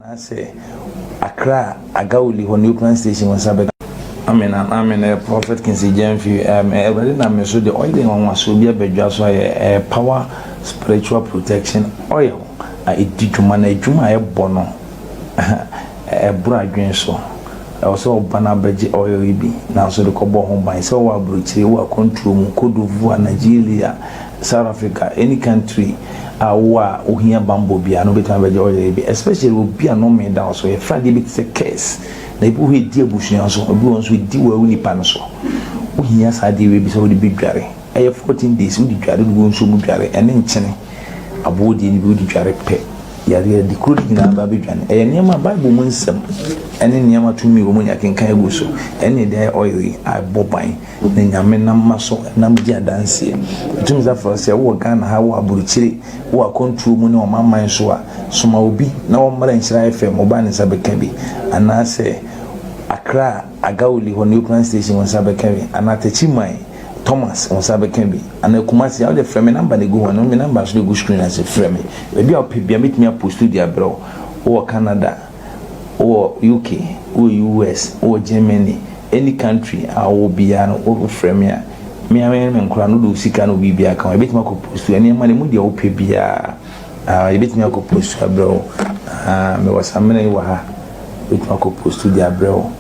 Anaasɛ Accra Agawuli hɔ New Plan Station wo nsa bɛka. Amen and amen eh, Prophet Kingsley Gyamfi um, eh, Awurade nam me so de oil nwanwasoɔ bi aba dwa so ayɛ eh, power spiritual protection oil a ɛdi dwuma na adwuma a ɛbɔ no ɛboro adwene so. Ɛwɔ sɛ ɔba no abɛgye oil yi bi nanso de kɔbɔ ho ban sɛ ɔwɔ aburokyire wɔ akwantuo mu Cote d'Ivoire, Nigeria, South Africa, any country a wowɔ a wohia bammɔ biara no wobɛtumi abɛgye oil yi bi especially obi a nnome da wo so. Yɛfrɛ adeɛ bi te sɛ curse na ebi wɔ hɔ ɛdi abusua so, ebi wɔ hɔ nso ɛdi wo nipa no so. Wohia saa adeɛ wei bi sɛ wode bɛdware. Ɛyɛ 14 days wode dware, wode gu nsuo mu dware ɛne nkyene aboɔ deɛ no bi wode dware pɛ yareɛ de kuro no nyinaa ba bɛdwane. Ɛyɛ nneɛma Bible mu nsɛm ɛne nneɛma tumi wɔ mu ne akenkan agu so ɛne ɛde ayɛ oil yi a ɛbɔ ban na Nyame nam ma so nam di adanseɛ. Ɛtumi sa frɛ sɛ wowɔ Ghana ha, wowɔ aburokyire, wowɔ akwantuo mu ne ɔmanman so a, soma obi na ɔmmra Nhyira FM, ɔba ne nsa bɛka bi. Anaasɛ Accra Agawuli hɔ New Plan Station wo nsa bɛka bi. Anaa Techiman Thomas wo nsa bɛka bi. Anaa Kumasi a wode frɛ me number na ɛgu hɔ no, me number nso na ɛgu screen ase, frɛ me. Baabi a wopɛ biara mɛtumi apost de abrɛ wo. Wowɔ Canada, wowɔ UK, wowɔ US, wowɔ Germany, any country a wowɔ biara no wofrɛ me a, me ara me ne me nkwadaa no wode wo sika ne wo biribiara ka ho, yɛbɛtumi akɔ post nneɛma no ɛmu deɛ wopɛ biara ah, yɛbɛtumi akɔ post abrɛ wo. Ah, mewɔ samina yi wɔ ha, yɛbɛtumi akɔ post de abrɛ wo.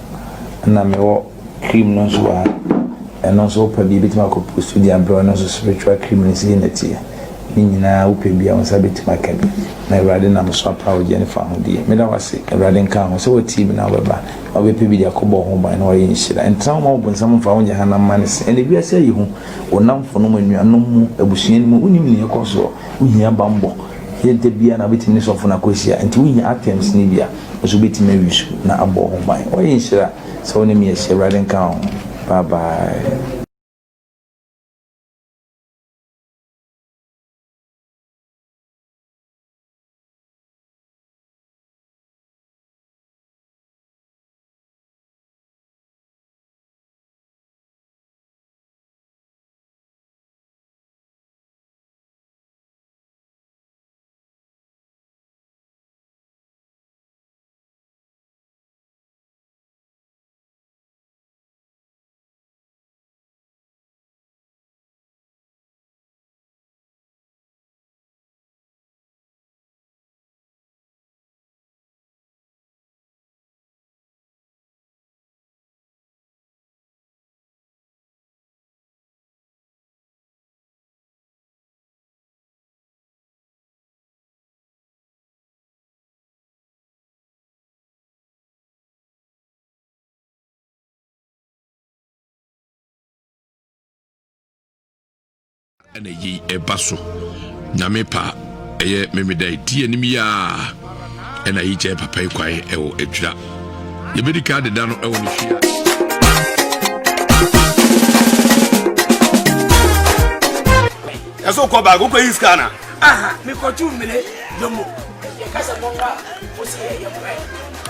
Ɛna mewɔ cream no nso wɔ ha, ɛno nso wopɛ bi yɛbɛtumi akɔ post de abrɛ wo, ɛno nso spiritual cream no sei na ɛteɛ. Ne nyinaa wopɛ bi a wo nsa bɛtumi aka bi na Awurade nam so apa wo gyeɛ ne fahodie. Meda wo ase, Awurade nka ho sɛ woatie me na wobɛba na wobɛpɛ bi de akɔbɔ wo ho ban na woayɛ nhyira. Ntena hɔ ma wo bonsam mfa wo nyɛ hanam mma ne se. Ɛnnɛ wiase ayɛ hu, wo nnamfonom, anuanom mu, abusua no mu, wonim nea ɛkɔ soɔ. Wohia bammɔ. Ɛnyɛ da biara na wobɛtumi ne sɔfo no akɔhyia, nti wohia items no bi a, wo nso wobɛtumi awi so na abɔ wo ho ban. Woayɛ nhyira sɛ wo ne me ahyia. Awurade nka wo ho. Bye bye. Ɛna yei ɛba so nyame pa ɛyɛ memeda ɛdi anim yi a ɛna yi kyɛ papa yi kwan ɛwɔ adwira yɛbɛdi ka deda no ɛwɔ ne fie Ɛsɛ wokɔ baag wokɔ yi sika na. Aha mekɔtu mmire domo yɛka sɛ mɔnwa wo sɛ yɛyɛ mmerɛ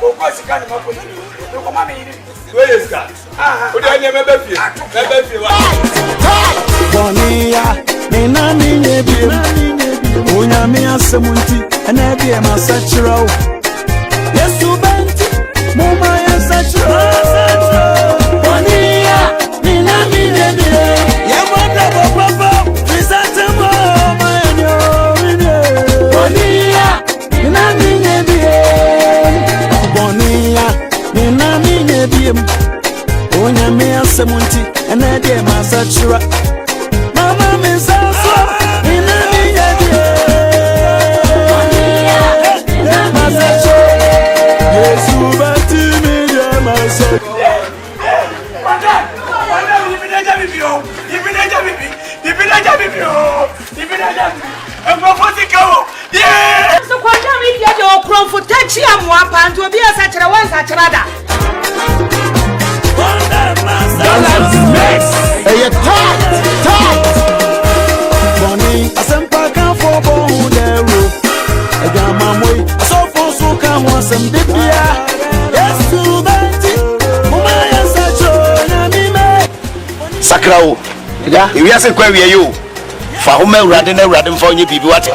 wokɔ sika ne makɔyi mekɔma me yere Wei yɛ sika. Wode ɛneɛ mɛbɛ fie. Mɛbɛ fie wa. Bɔne ya me na menyɛ biem Onyame asɛm nti ɛnɛ deɛ masakyerɛ wo Yesu bɛnti momma yɛnsakyerɛ Bɔne ya me na menyɛ biem Yɛmmɔ brabɔ papa firi sɛ tɛmmɔ ma yɛnyɛ o Bɔne ya me na menyɛ biem Bɔne ya me na menyɛ biem Onyame asɛm nti ɛnɛ deɛ masakyera Mama me nsa so me na menyɛ biem Masakyera Yesu bɛnti me deɛ masakyera Nso kɔntam yi deɛ deɛ ɔkorɔmfo takyi amoa paa nti obi asakyera wansakyera da. Ɛyɛ tight tight. Bɔnne asɛmpa kanfo bɔ ho dawuro. Adwamammɔ yi asɔfo nso ka ho asɛm de bia. Yesu bɛnti moma yɛn nsakyerɛ Onyame mɛ. Sakra o. Ewiase kɔ awie yi o. Fa ho ma Awurade na Awurade mfa wo nyɛ biribi wate.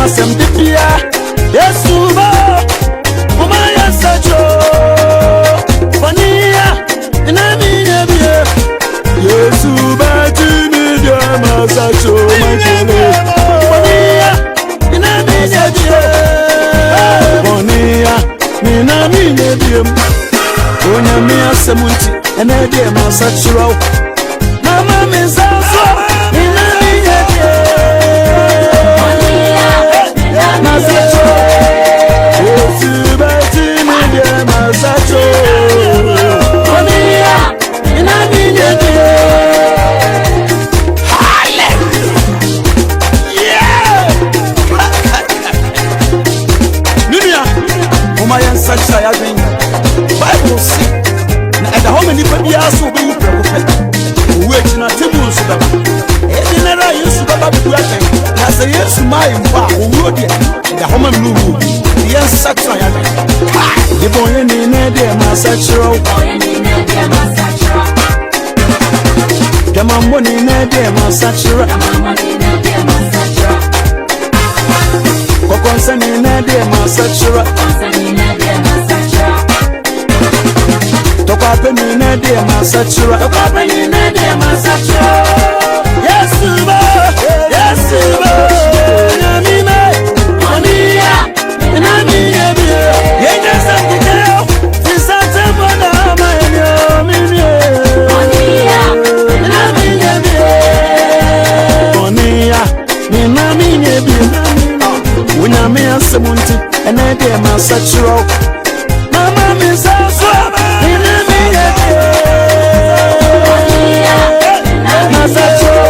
asɛm de bia. Yesu ba, moma yɛnsakyerɛ o. Bɔne a na menyɛ bie. Yesu bɛtumi deɛ masakyerɛ o, makyerɛ. Bɔne a na menyɛ bie. Bɔne a na menyɛ bie. Onyame asɛm nti, ɛnɛ deɛ masakyerɛ o. Mama me nsa so, me na menyɛ bie. Masakyerɛ. Yesu bɛtumi deɛ masakyerɛ o. Bɔne a na menyɛ bie. Hallelujah! Me nua, momma yɛnsakyera yɛn adwene. Bible se, na ɛda hɔ ma nnipa biara sɛ wobɛwu prɛko pɛ. Owu akyi no, atemmu nso bɛba. Ɛyɛ den ara a Yesu bɛba bɛbu atɛn. Na sɛ Yesu mae mpo a, owuo deɛ, ɛda hɔ ma me ne wo obi. Yɛnsakyera yɛn adwene. Debɔnyɛni na ɛdeɛ masakyera wo. Dwamammɔne na ɛdeɛ masakyera. Kɔkɔnsɛne na ɛdeɛ masakyera. Tɔkwapɛni na ɛdeɛ masakyera. Yesu ba, Yesu ba, Nyame me, ɔniya, na miyɛ bie. Yɛnyɛ sɛ nkekɛ o, fi sɛ tɛmɔ na ama ɛnyɛ mi mie. Na miyɛ bie. Ɔniya, na miyɛ bie. Onyame asɛm nti, ɛnɛ deɛ masakyerɛ wo. Mama me nsa so, na miyɛ bie. Masakyerɛ.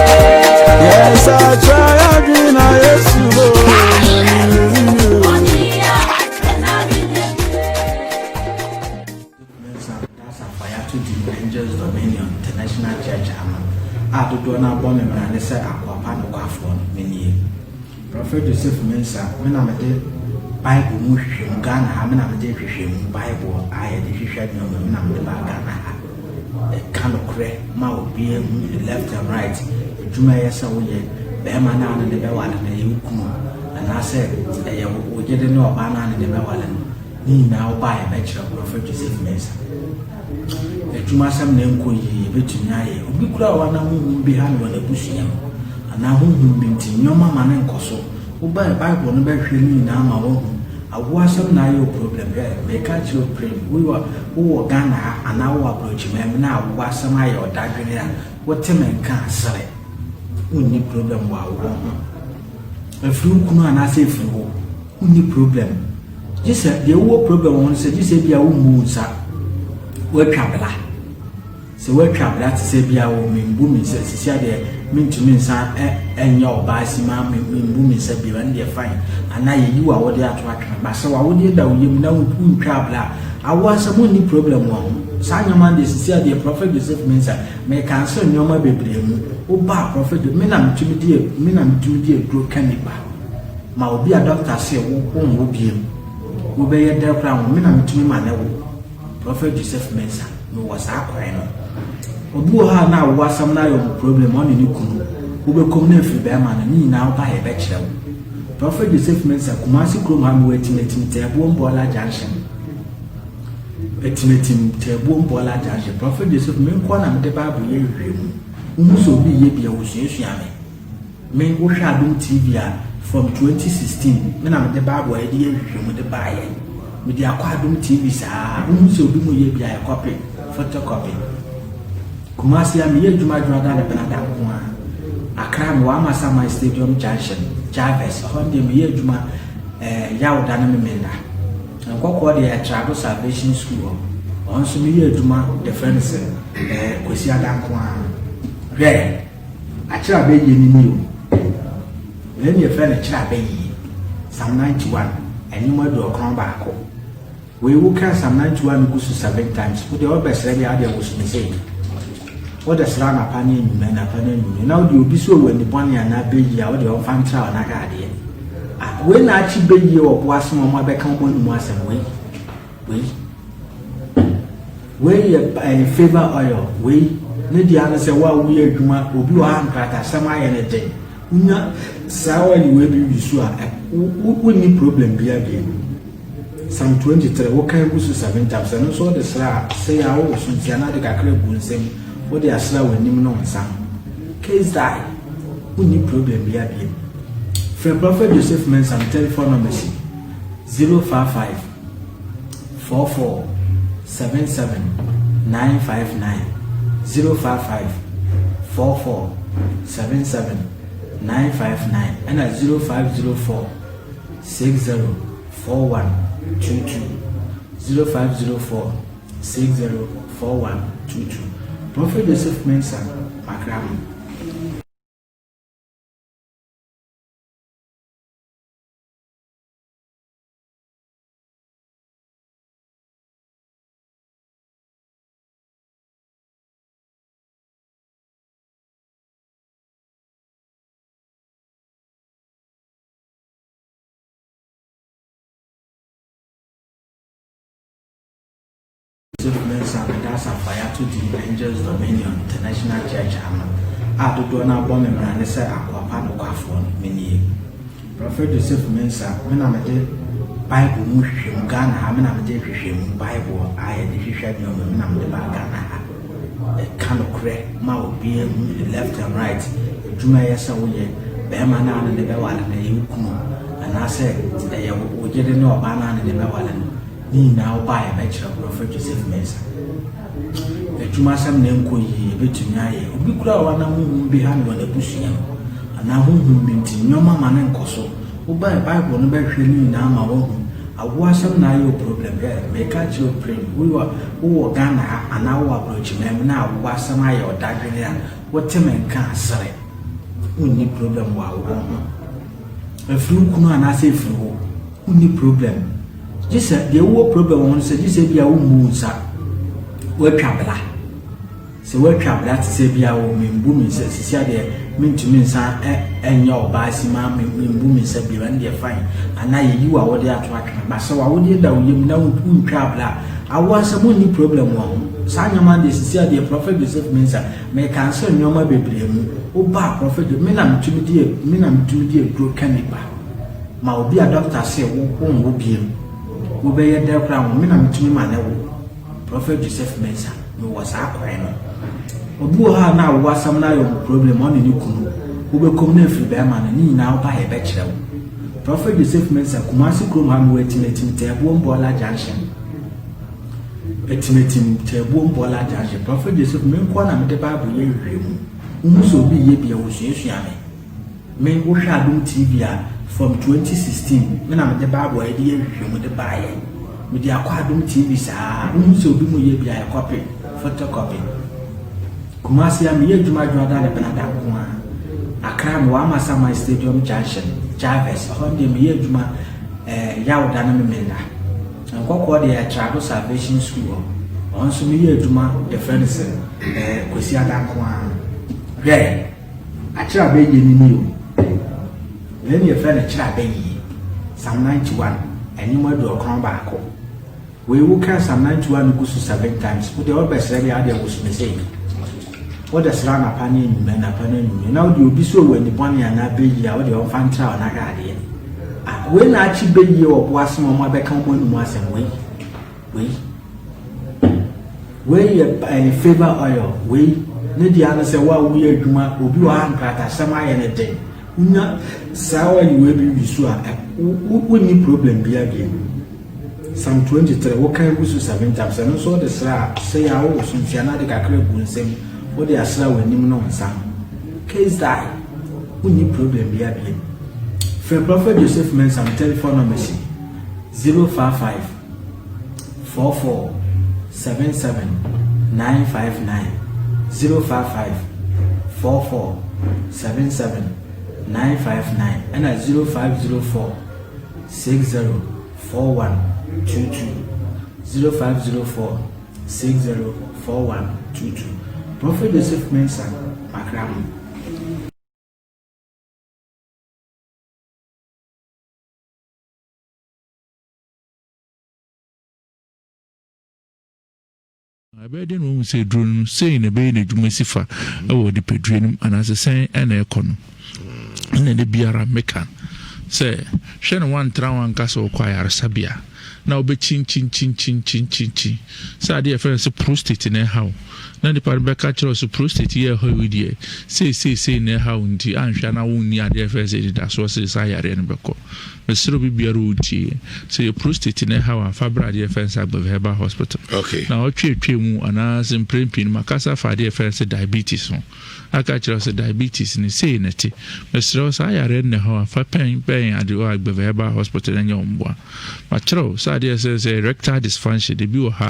Yes, I try again, I Yesu. Asafo a yɛato din Angels Dominion International Church ano a dodoɔ no abɔ me mmara ne sɛ akoa pa nokwafoɔ no, menie. Prophet Joseph Mensah, me na mede Bible mu hwehwɛmu Ghana ha, me na mede nhwehwɛmu Bible a yɛde hwehwɛ nneɛma, me na mede baa Ghana ha. Ɛka nokorɛ ma obiara hu ne left and right. Adwuma ɛyɛ sɛ woyɛ bɛrima no a ne ne bɛwale no, ɛyɛ wo kunu anaasɛ ɛyɛ wo yere ne ɔbaa no a ne ne bɛwale no, ne nyinaa wo baa yɛbɛkyerɛ. Prophet Joseph Mensah, adwuma asɛm na ɛnkɔ yie, yɛbɛtumi ayɛ. Obi kura a wana honhom bi ha no wɔ n'abusua mu anaa honhom bi nti nneɛma ma ne nkɔ so, wobaa Bible no bɛhwɛ no nyinaa ma woahu. Awoɔ asɛm na ayɛ wo problem, hwɛ, meka kyerɛ wo prem, wowɔ Ghana ha anaa wowɔ aborɔkyima mu na awoɔ asɛm ayɛ ɔdadwene a, wote me nka asere, wonni problem wɔ awoɔ ho. Ɛfiri wo kunu anaasɛ ɛfiri wo, wonni problem. Gye sɛ deɛ wowɔ problem wɔ ho no sɛ gye sɛ bia wommu wo nsa, woatwa bla. Sɛ woatwa bla te sɛ bia wɔ membu me nsa sisi adeɛ, mentumi nsa ɛnyɛ ɔbaa si ma membu me nsa bio, ɛno deɛ fine. Anaa yɛyi wo awodeɛ ato atwene ba sɛ w'awodeɛ da wo yam na wontwa bla a, awoɔ asɛm wonni problem wɔ ho. Saa nneɛma deɛ sisi adeɛ, Prophet Joseph Mensah, meka nso nneɛma bebree mu. Woba Prophet, me na metumi di aduro ka nipa ma obi a doctor sɛ wo wonwo biem, wobɛyɛ dɛ koraa wo, me na metumi ma ne wo. Prophet Joseph Mensah, mewɔ saa kwan no. Obi wɔ hɔ a na awo asɛm no ayɛ ɔmo problem, ɔne ne kunu, wobɛkɔm na afiri bɛrima no, ne nyinaa woba yɛbɛkyerɛ wo. Prophet Joseph Mensah, Kumasi kurom ha, mewɔ Atimatim Tɛɛboom Bɔɔla Junction. Atimatim Tɛɛboom Bɔɔla Junction. Prophet Joseph, me nkoa na mede Bible yɛ hwehwɛ mu. Wohu sɛ obi yɛ bia, wosuasua me. Me wohwɛ Adom TV a, from 2016 me na mede Bible a yɛde yɛ nhwehwɛmu de baayɛ. Mede akɔ Adom TV saa. Wohu sɛ obi mu yɛ bia, yɛ copy, photocopy. Kumasi a meyɛ adwuma adwuma ne benada nko a. Accra, mewɔ Amasaman Stadium Junction, Jarvis. Hɔ deɛ meyɛ adwuma Yawda ne Memenda. Nkɔkɔɔ deɛ, Ɛtrado Salvation School hɔ. Ɔno nso meyɛ adwuma, de frɛ no sɛ Kwasi Ada nko a. Hwɛ, akyerɛ abɛyie ni ni o. Wei ne yɛfrɛ no kyerɛ abɛyie. Psalm 91, ɛnwom 91. Wei woka Psalm 91 gu so seven times. Wode wɔbɛsrɛ deɛ adeɛ wɔ so ne sɛ wode sra anapa ne anwummerɛ, anapa ne anwummerɛ, na wode obi so wɔ ani bɔne anaa bɛyie a, wode ɔmfa ntra wo n'ahwɛ adeɛ. Wei na akyi bɛyie wɔ bo asɛm a ɔmo abɛka ɔmo anum asɛm. Wei yɛ favour oil. Wei ne deɛ ano sɛ wo a woyɛ adwuma, obi wɔ ha nkratasɛm ayɛ ne den. Wonya saa oil wei bi wi so a, wonni problem biara bio. Psalm 23, wokan gu so 7 times, ɛno nso wode sra a, sɛ yɛ a wowoso nti anaa de kakra gu nsam, wode asra w'anim ne wo nsa ho. Case die, wonni problem biara bio. Frɛ Prophet Joseph Mensah, me telephone number si 055 44 77 959, 055 44 77 959, ɛna 0504 60 4122, 0504 60 4122. Prophet Joseph Mensah Makramo. Joseph Mensah meda asafo a yɛato din Angels Dominion International Church ano a dodoɔ no ara bɔ me mmara ne sɛ akoa pa nokwafoɔ no, menie. Prɔfɛt Joseph Mensah, me na mede Bible mu nhwehwɛmu, Ghana ha, me na mede nhwehwɛmu Bible a yɛde hwehwɛ nneɛma me na mede baa Ghana ha. Ɛka nokorɛ ma obiara hu left and right, adwuma ɛyɛ sɛ woyɛ, bɛrima no a ne ne bɛware no ɛyɛ wo kunu, anaasɛ ɛyɛ wo yere ne ɔbaa no a ne ne bɛware no. Ne nyinaa wo ba a yɛbɛkyerɛ Prɔfɛt Joseph Mensah. Adwuma asɛm na ɛnkɔ yie yɛbɛtumi ayɛ. Obi koraa wɔ hɔ na honhom bi ha no wɔ n'abusua mu anaa honhom bi nti nneɛma ma no nkɔ so. Wo ba a Bible no bɛhwehwɛ ne nyinaa ma woahu. Awoɔ asɛm na ayɛ wo problem. Hwɛ meka akyerɛ wo pren wowɔ wowɔ Ghana ha anaa wowɔ aborɔkyiman mu na awoɔ asɛm ayɛ wo dadwene a wote me nka a sere. Wonni problem wɔ awoɔ ho. Ɛfiri wo kunu anaasɛ ɛfiri wo. Wonni problem. Gye sɛ deɛ wowɔ problem wɔ ho no sɛ gye sɛ ebia wommu wo nsa woatwa bra sɛ woatwa bra te sɛ ebia wɔ membu me nsa sisi adeɛ mentumi nsa ɛnyɛ ɔbaa si ma membu me nsa bio ɛno deɛ fine anaa yɛyi wo awodeɛ ato atwene ba sɛ w'awodeɛ da wo yam na wontwa bra awo asɛm wonni problem wɔ ho saa nneɛma deɛ sisi adeɛ Prophet Joseph Mensah meka nsɛ nneɛma bebree mu wobaa Prophet me na metumi di me na metumi di aduro ka nipa Ma obi a doctor se wo wo nwo biem wo bɛyɛ dɛ koraa wo me na metumi ma ne wo Prophet Joseph Mensah me wɔ saa kwan no obi wɔ hɔ a na awo asɛm no ayɛ ɔmo problem ɔne ne kunu wo bɛ kɔm na afiri bɛrima no ne nyinaa wo ba yɛ bɛkyerɛ wo Prophet Joseph Mensah Kumasi kurom ha me wɔ Atimatim Tɛɛboom Bɔɔla Junction Atimatim Tɛɛboom Bɔɔla Junction Prophet Joseph me nkoa na mede Bible yɛ nhwehwɛmu wohu sɛ obi yɛ bi a wɔsuasua me Me wo hwɛ adom TV a from 2016 me na mede bible a yɛde yɛ nhwehwɛmu de baayɛ mede akɔ adom TV saa wohu sɛ obi mu yɛ bi a yɛ copy photocopy Kumasi a meyɛ adwuma adwuma da ne benada nko a Accra mewɔ Amasaman Stadium Junction Jarvis ɛhɔ deɛ meyɛ adwuma eh, Yawda ne Memenda Nkɔkɔɔ deɛ yɛ Trado Salvation School hɔ ɔno nso meyɛ adwuma yɛfrɛ no sɛ eh, Kwasi Ada nko a hwɛ Akyerɛ abɛyie no ni o. Wei ne yɛfrɛ no kyerɛ abɛyie. Psalm 91, ɛnwom 91. Wei wo kan Psalm 91 no gu so seven times. Wo deɛ wobɛsrɛ deɛ adeɛ woso me sei. Wode srɛ anapa ne anwummerɛ, anapa ne anwummerɛ. Na wode obi so wɔ ani bɔne anaa bɛyie a wode ɔmfa ntra wo na hwɛ adeɛ. Ah, wei na akye bɛyie wɔ bo ase ma ɔmo abɛka ɔmo anum asɛm wei. Wei. Wei yɛ ɛyɛ favour oil. Wei ne deɛ ano sɛ wo a woyɛ adwuma obi wɔ ha nkratasɛm ayɛ ne den. Wonya saa oil wei bi wi so a wonni problem biara bio. Psalm 23 wokan gu so seven times ɛno nso wode sra a sɛ yɛ a wowoso nti anaa de kakra gu nsam wode asra w'anim ne wo nsa ho. Case die. Wonni problem biara bio. Frɛ Prophet Joseph Mensah me telephone number si 055 44 77 959 055 44 77 959 ɛna 0504 60 41 22 0504 60 41 22 Prophet Joseph Mensah Makramo. Ɛbɛyɛ dɛn na wahu sɛ aduro no sei na ɛbɛyɛ n'adwuma si fa wɔ nipadua no mu anaasɛ sɛn na ɛkɔ no? Ɛna da biara meka sɛ, hwɛ na woantra wanka sɛ wokɔ ayaresabea na wobɛkyinkyinkyinkyinkyinkyin sɛ adeɛ yɛfrɛ no sɛ prostate na ɛha wo, na nipa no bɛka kyerɛ wo sɛ prostate yɛ ɛha wo deɛ seeseesei na ɛha wo, nti anhwɛ na wonni adeɛ yɛfrɛ sɛ anidasoɔ sɛ saa yareɛ no bɛkɔ. Mesrɛ obi biara ɔtie yɛn, sɛ yɛ prostate na ɛha wo a, fa bra adeɛ yɛfrɛ no sɛ Agbeve Herbal Hospital. Na ɔtweetwee mu anaasɛ mprɛn pii no makasa afa adeɛ yɛfrɛ no sɛ diabetes ho. Aka akyerɛ wo sɛ diabetes no sei na ɛte. Mesrɛ wo, saa yareɛ no na ɛha wo a, fa pɛn bɛn Adeoa Agbeve Herbal Hospital na nyɛ wo mmoa. Makyerɛ wo sɛ adeɛ a ɛsɛ sɛ erectile dysfunction, ebi wɔ ha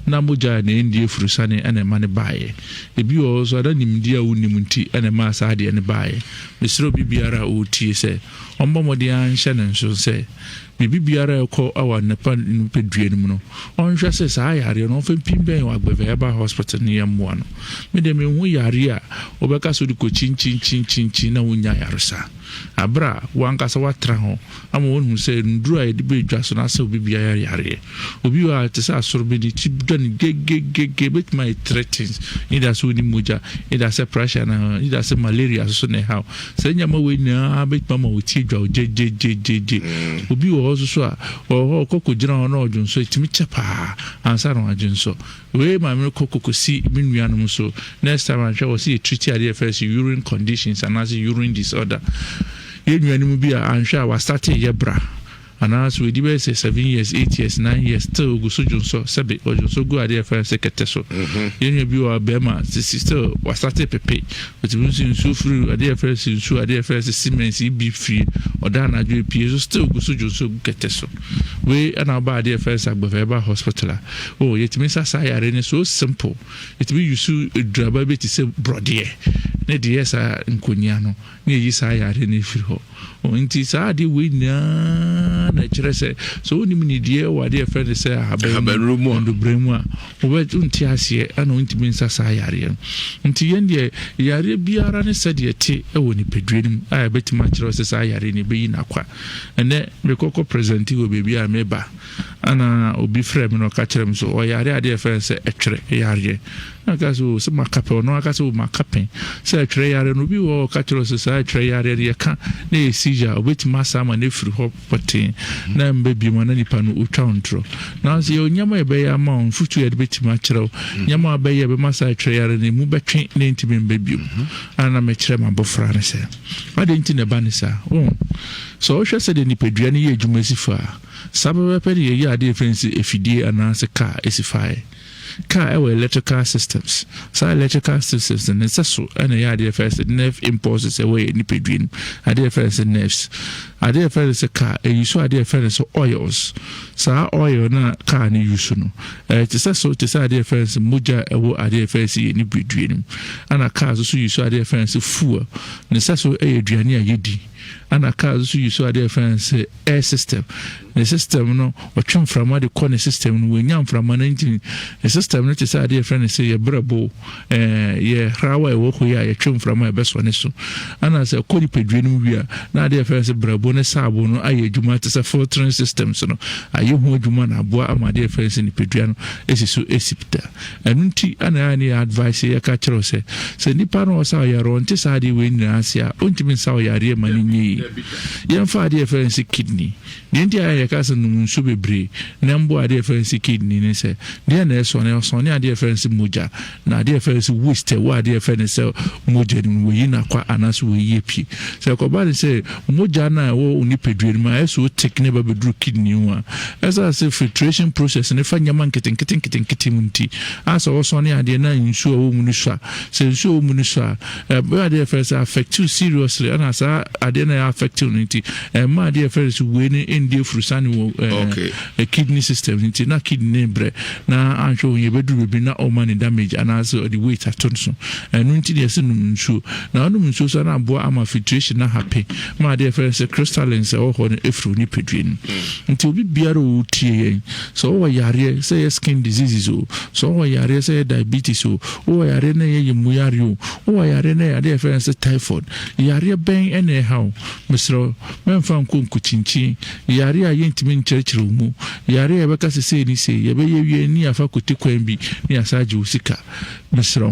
a na mogya a na ɛndi afurusane na ɛma no baeɛ. Ebi wɔ hɔ nso a na nimdeɛ a wonnim nti na ɛmaa saa adeɛ no baeɛ. Mesrɛ obi biara a ɔretie sɛ ɔmmɔ mmɔden ara nhyɛ no nso sɛ Biribi biara a ɛkɔ wɔ nnipa nipadua no mu no, ɔnhwɛ sɛ saa yareɛ no ɔmfa mpim bɛn wɔ Agbeve Herbal Hospital no yɛmmoa no. Me deɛ menhu yareɛ a wobɛka sɛ wode kɔkyinkyinkyinkyinkyin na wonnya ayaresa. Aberɛ a wo ankasa woatra hɔ ama woahu sɛ nnuro a yɛde bɛ dwa so no asɛ obi biara yareɛ. Obi wɔ hɔ a te sɛ asorobe ne ti dwa no gegegege ɛbɛtumi ayɛ threatens, either sɛ wonni mogya, either sɛ pressure na, either sɛ malaria nso so na ɛha wo. Saa nneɛma wei nyinaa bɛtumi ama wo ti adwa wo gyegyegyegye. Obi wɔ hɔ nso so a, ɔwɔ hɔ ɔkɔ kɔgyina hɔ na ɔdwonsɔ, ɛtumi kyɛ paa ansa na wadwonsɔ. Wei ma mekɔ kɔkɔsi me nuanom so. Next time anhwɛ wɔ sɛ yɛtriti adeɛ yɛfrɛ sɛ urine conditions anaasɛ urine disorder. Yɛn nuanom bi a anhwɛ a wastate yɛ bra. Anaa sɛ wadi bɛyɛ sɛ 7 years, 8 years, 9 years, still ogu so dwonsɔ, sɛbe ɔdwonsɔ gu adeɛ yɛfrɛ no sɛ kɛtɛ so. Yɛn nua bi wɔ bɛrima sisi, still wasate pepe, otumi nso nsuo firi adeɛ yɛfrɛ no sɛ nsuo, adeɛ yɛfrɛ no sɛ cement yi bi firi ɔda anadwo epie so, still ogu so dwonsɔ gu kɛtɛ so. Wei ɛna ɔba adeɛ yɛfrɛ no sɛ Agbɛfɛ Herbal Hospital a, oh, yɛtumi sa saa yare no so simple. Yɛtumi yusu aduaba bi te sɛ borɔdeɛ ne de yɛ saa nkonya no na yɛyi saa yareɛ no firi hɔ. Nti saa adeɛ wei nyinaa na ɛkyerɛ sɛ sɛ wonim nideɛ wɔ adeɛ yɛfrɛ no sɛ ahaban mu, ndobrɛ mu a, wonte aseɛ ɛna wontumi nsa saa yareɛ no. Nti yɛn deɛ, yareɛ biara ne sɛdeɛ ɛte wɔ nipadua no mu a ɛbɛtumi akyerɛ sɛ saa yareɛ no ɛbɛyi n'akwa. Ɛnɛ mekɔkɔ presente wɔ baabi a meba ana obi frɛ me na ɔka kyerɛ me so ɔyare adeɛ yɛfrɛ no sɛ ɛtwerɛ yareɛ. Na ɔka sɛ, o, sɛ maka pɛ, ɔno aka sɛ, o, maka pɛn sɛ ɛtwerɛ yareɛ no. Obi wɔ hɔ ɔka kyerɛ sɛ saa ɛtwerɛ yareɛ no yɛka na ɛyɛ seizure a, obɛtumi asa ama no afiri hɔ pɔtee na ɛmba bio ma na nipa no ɔtwa wo ntorɔ. Nanso yɛwɔ nneɛma a yɛbɛyɛ ama wo, mfotuo a yɛde bɛtumi akyerɛ wo, nneɛma a wobɛyɛ a ɛbɛma saa ɛtwerɛ yareɛ no ɛmu bɛtwe na ɛntumi mba bio. Ana na mekyerɛ m'abɔfra no sɛ, adɛn nti na ɛba ne saa? Wohu, sɛ wohwɛ sɛdeɛ nipadua no yɛ adwuma si fa a, saa pɛpɛɛpɛ na yɛyɛ adeɛ a yɛfrɛ no sɛ afidie anaasɛ kaa si faeɛ. Car ɛwɔ electrical systems. Saa electrical systems no, ne nsɛso na ɛyɛ adeɛ yɛfrɛ sɛ nerve impulses ɛwɔ yɛn nipadua no mu. Adeɛ yɛfrɛ no sɛ nerves. Adeɛ yɛfrɛ no sɛ car, ɛyi so adeɛ yɛfrɛ no sɛ oils. Saa oil no a car no use no, ɛyɛ te sɛ so te sɛ adeɛ yɛfrɛ no sɛ mogya a ɛwɔ adeɛ yɛfrɛ no sɛ yɛn nipadua no mu. Ɛna car nso so use adeɛ yɛfrɛ no sɛ fuel. Ne nsɛso yɛ aduane a yɛdi. Ɛna car nso so use adeɛ yɛfrɛ no sɛ air system. Ne system no, ɔtwe mframa de kɔ ne system no, wɔnya mframa no nti ne system no te sɛ adeɛ yɛfrɛ no sɛ yɛ brɛbo, yɛ hrawa a ɛwɔ hɔ yi a yɛtwe mframa a ɛbɛsɔ ne so. Ana sɛ ɛkɔ nipadua no mu wie a, na adeɛ yɛfrɛ no sɛ brɛbo ne saabo no ayɛ adwuma te sɛ filtering systems no ayɛ ho adwuma na aboa ama adeɛ yɛfrɛ no sɛ nipadua no esi so esi da. Ɛno nti ana ɛyɛ ne yɛ advice yɛka kyerɛ wo sɛ sɛ nipa no ɔsa ɔyare ɔnte saa adeɛ wei nyinaa ase a, ɔntumi nsa ɔyareɛ ma no nyɛ yie. Yɛmfa adeɛ yɛfrɛ no sɛ kidney. Deɛ nti a yɛka sɛ nom nsuo bebree na ɛmboa adeɛ yɛfrɛ no sɛ kidney ne sɛ, deɛ na ɛsɔne, ɔsɔne adeɛ yɛfrɛ no sɛ mogya, na adeɛ yɛfrɛ no sɛ waste ɛwɔ adeɛ yɛfrɛ no sɛ mogya no mu, wɔyi no akwa anaasɛ wɔyi apue. Sɛ ɛkɔba ne sɛ mogya no a ɛwɔ wo nipadua no mu ayɛ so thick na ɛba bɛduru kidney mu a, ɛsɛ sɛ filtration process no fa nneɛma nketenkete nketenkete mu nti, a sɛ wɔsɔne adeɛ na nsuo a ɛwɔ mu no sua. Sɛ nsuo a ɛwɔ mu no sua a, ɛbɛyɛ adeɛ yɛfrɛ sɛ affect you seriously, ɛna saa adeɛ no ɛyɛ affect you no nti, ɛmma adeɛ yɛfrɛ no sɛ wei no ɛndi afurusane wɔ kidney system nti na kidney no brɛ na anhwɛ wɔn yɛbɛduru baabi na ɔma ne damage anaasɛ ɔde weight ato no so. Ɛno nti deɛ ɛsɛ nom nsuo, na ɔnom nsuo so na aboa ama filtration na hape ma adeɛ yɛfrɛ no sɛ crystallines ɛwɔ hɔ no ɛfiri nipadua no nti obi biara a ɔtie yɛn, sɛ ɔwɔ yareɛ sɛ ɛyɛ skin diseases o, sɛ ɔwɔ yareɛ sɛ ɛyɛ diabetes o, wowɔ yareɛ na ɛyɛ yɛmu yareɛ o, wowɔ yareɛ na ɛyɛ adeɛ yɛfrɛ no sɛ typhoid, yareɛ bɛn ɛna ɛha o, mesrɛ wo, mɛmfa nkɔ nkokyinkyin. Yare a yɛntumi nkyerɛkyerɛ wo mu, yare a yɛbɛka sɛ sei ne sei, yɛbɛyɛ wie ne yɛafa kote kwan bi ne yɛasan agye wo sika. Mesrɛ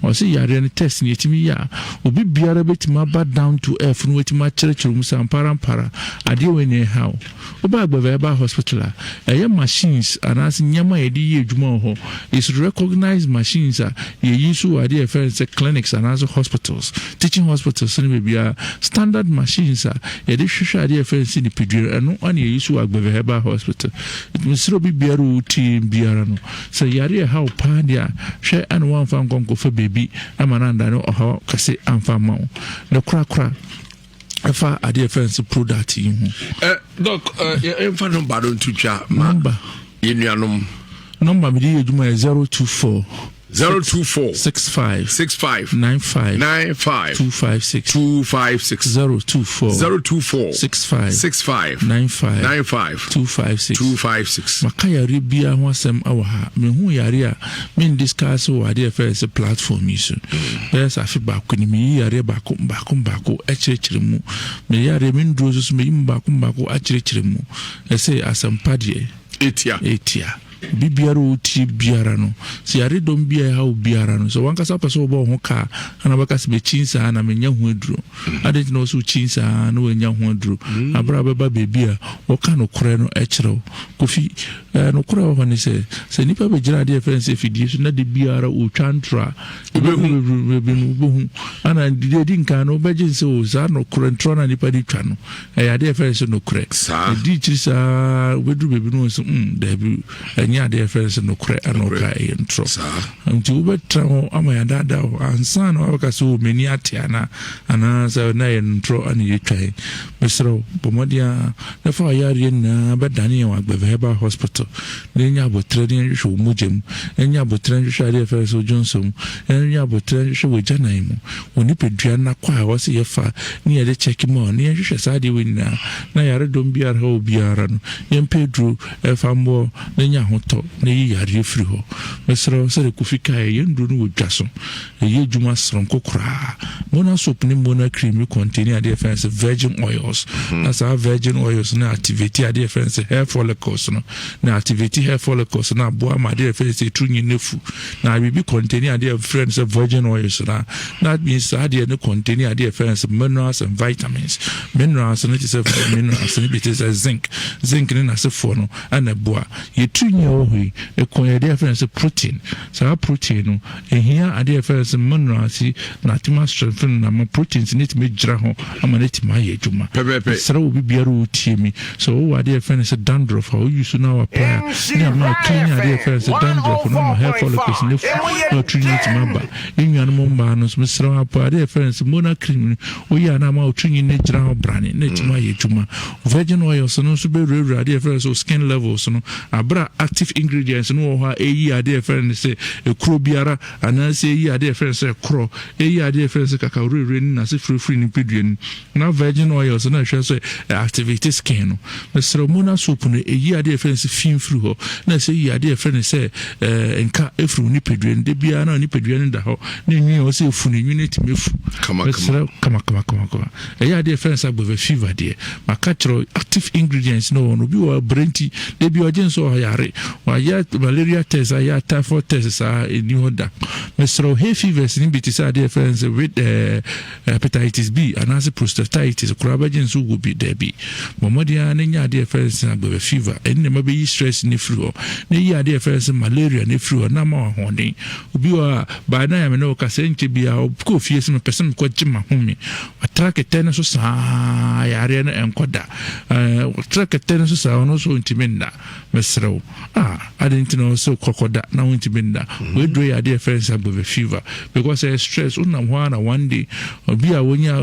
wo. Ɔse yareɛ no test no yɛtumi yɛ a, obi biara bɛtumi aba down to earth na watumi akyerɛkyerɛ wo mu sɛ ampara ampara adeɛ wei na ɛha wo. Woba Agbeve Herbal Hospital a, ɛyɛ machines anaasɛ nneɛma a yɛde yɛ adwuma wɔ hɔ is recognized machines a yɛyi so wɔ adeɛ a yɛfrɛ no sɛ clinics anaasɛ hospitals, teaching hospitals ne baabiara. Standard machines a yɛde hwehwɛ adeɛ a yɛfrɛ no sɛ nipadua no, ɛno na yɛyi so wɔ Agbeve Herbal Hospital. Nti mesrɛ obi biara a ɔretie yɛn biara no, sɛ yare ɛha wo paa deɛ a, hwɛ na woamfa ankɔ ankɔfa baabi ama no andane ɔhaw kɛse amfa amma wo. Ne korakora. ɛfa adeɛ fɛn sɛ product yi ho. ɛ dɔk ɛ yɛmfa nɔmba no nto dwa ma yɛn nuanom. Nɔmba mi de yɛ adwuma yɛ 024. 024 65 65 95 95 256 256 024 024 65 65 95 95 256 256. Maka yare biara ho asɛm wɔ ha. Mehu yare a men discuss wɔ adeɛ ɛfɛ sɛ platform yi so. Bɛyɛ sɛ afe baako ni meyi yareɛ baako baako baako akyerɛkyerɛ mu. Me yareɛ me nnuro nso so meyi mu baako baako akyerɛkyerɛ mu. Ɛsɛ asɛmpa deɛ Etia. Etia. Obi biara a ɔtie biara no, sɛ yaredɔm bi a ɛha wo biara no, sɛ wankasa wopɛ sɛ wobɔ wo ho ka a, ana wobɛka sɛ mekyin saa na menya ho aduro. Adɛn nti na wɔ sɛ wokyin saa na woanya ho aduro? Aberɛ a wobɛba baabi a wɔka nokorɛ no kyerɛ wo. Kofi, Eh, nokorɛ wɔ hɔ ne sɛ, sɛ nnipa bɛgyina adeɛ a yɛfrɛ no sɛ afidie so na da biara ɔretwa ntorɔ a, wobɛhu bebrebe no, wobɛhu. Ana deɛ ɛdi nkan no, wobɛgye sɛ o saa nokorɛ ntorɔ no a nnipa de twa no, ɛyɛ adeɛ a yɛfrɛ no sɛ nokorɛ. Ɛdi akyiri saa, wobɛduru baabi no wɔn sɛ, mm, daabi, ɛnyɛ adeɛ a yɛfrɛ no sɛ nokorɛ ana ɔka, ɛyɛ ntorɔ. Nti wobɛtra hɔ ama yɛadaadaa wo ansa na wabɛka sɛ o m'ani ate ana anaasɛ na ɛyɛ ntorɔ ana yɛtwa yi. Mesrɛ wo, bɔ mmɔden ara na fa w'ayareɛ nyinaa bɛdane yɛn wɔ Agbeve Herbal Hospital na yɛnya aboterɛ na yɛnhwehwɛ wo mogya mu, yɛnya aboterɛ nhwehwɛ adeɛ a yɛfrɛ no sɛ odwonsɔ mu, yɛnya aboterɛ nhwehwɛ w'agyanan mu, wo nipadua no akɔ a ɛwɔ sɛ yɛfa ne yɛde kyɛke ma wo na yɛnhwehwɛ saa adeɛ wei nyinaa na yaredɔm biara ha wo biara no yɛmpɛ aduro ɛfa mmoa wo na nya ahotɔ na yi yareɛ firi hɔ. Mesrɛ wo sɛdeɛ Kofi kaeɛ yɛn nnuro no wɔ dwa so. Ɛyɛ adwuma soronko koraa. Mona soap ne Mona cream yi contain adeɛ yɛfrɛ no sɛ virgin oils. Mhm. Na saa virgin oils no activate adeɛ yɛfrɛ no sɛ hair follicles no. Na activate hair follicles no aboa ma adeɛ yɛfrɛ no sɛ eturu nyin no afu. Na biribi contain adeɛ yɛfrɛ no sɛ virgin oils no. That means saa adeɛ no contain adeɛ yɛfrɛ no sɛ minerals and vitamins. Minerals no te sɛ minerals no bi te sɛ zinc. Zinc ne n'asefoɔ no ɛna ɛboa. Yɛ tiri nwi a ɛwɔ hɔ yi, ɛkɔ yɛ adeɛ yɛfrɛ no sɛ protein. Saa protein no, Ehia ade a yɛfrɛ no sɛ minerals yi na atumi astrengthen no na ama proteins no atumi agyina hɔ ama no atumi ayɛ adwuma. Pɛpɛɛpɛ. Mesrɛ obi biara a ɔretie mi, sɛ wowɔ ade a yɛfrɛ no sɛ dandruff a, wo use na wo apply a, ne ama clean ade a yɛfrɛ no sɛ dandruff no ama hair follicles no afu na wo tirinwi atumi aba. Yɛn nuanom mmaa no nso, mesrɛ wo apply ade a yɛfrɛ no sɛ Mona cream no, woyɛ a na ama wo tirinwi no agyina hɔ brane na atumi ayɛ adwuma. Virgin oils no nso bɛwurawura adeɛ a yɛfrɛ no sɛ skin levels no aberɛ a active ingredients no wɔ hɔ a ɛyi adeɛ a yɛfrɛ no sɛ ekuro biara anaasɛ ɛyi adeɛ a yɛfrɛ no sɛ korɔ, ɛyi adeɛ a yɛfrɛ no sɛ kakawurawura ne n'ase firifiri nipadua no mu. Na virgin oils no ɛhwɛ sɛ activate skin no. Mesrɛ mo na soap no ɛyi adeɛ a yɛfrɛ no sɛ fi firi hɔ na ɛsɛ yi adeɛ a yɛfrɛ no sɛ nka ɛfiri wo nipadua no. Da biara na nipadua no da hɔ na enwi a ɔsɛ efu no enwi no atumi afu. Mesrɛ kama kama kama kama. Ɛyɛ adeɛ yɛfrɛ no sɛ agbeve fever deɛ maka kyerɛ wo active ingredients no wɔ no obi wɔ brɛ nti da bi ɔgye nso ɔyare wayɛ malaria test ayɛ typhoid test saa ɛni hɔ da mesrɛ wo hay fevers no bi te sɛ adeɛ yɛfrɛ no sɛ with eh, hepatitis B anaasɛ prostatitis koraa bɛgye nso wɔ bi daabi bɔ mmɔden ara na nya adeɛ yɛfrɛ no sɛ agbeve fever ɛne na ɛma bɛyi stress no firi hɔ na yi adeɛ yɛfrɛ no sɛ malaria no firi hɔ na ama ahoɔden obi wɔ a baa na yɛ me ne wo kasa nkyɛ biara ɔkɔ fie sɛ mepɛ sɛ mekɔgye m'ahome Ɔtra kɛtɛ no so saa yareɛ no ɛnkɔ da. Ɔtra kɛtɛ no so saa ɔno nso ɔntumi nna. Mesrɛ wo. Ah, adɛn nti na ɔsɛ kɔkɔ da na wontumi nna? Wei duro yɛ adeɛ yɛfrɛ no sɛ agbeve fever because ɛyɛ stress. Wonam hɔ ara na one day obi a wonya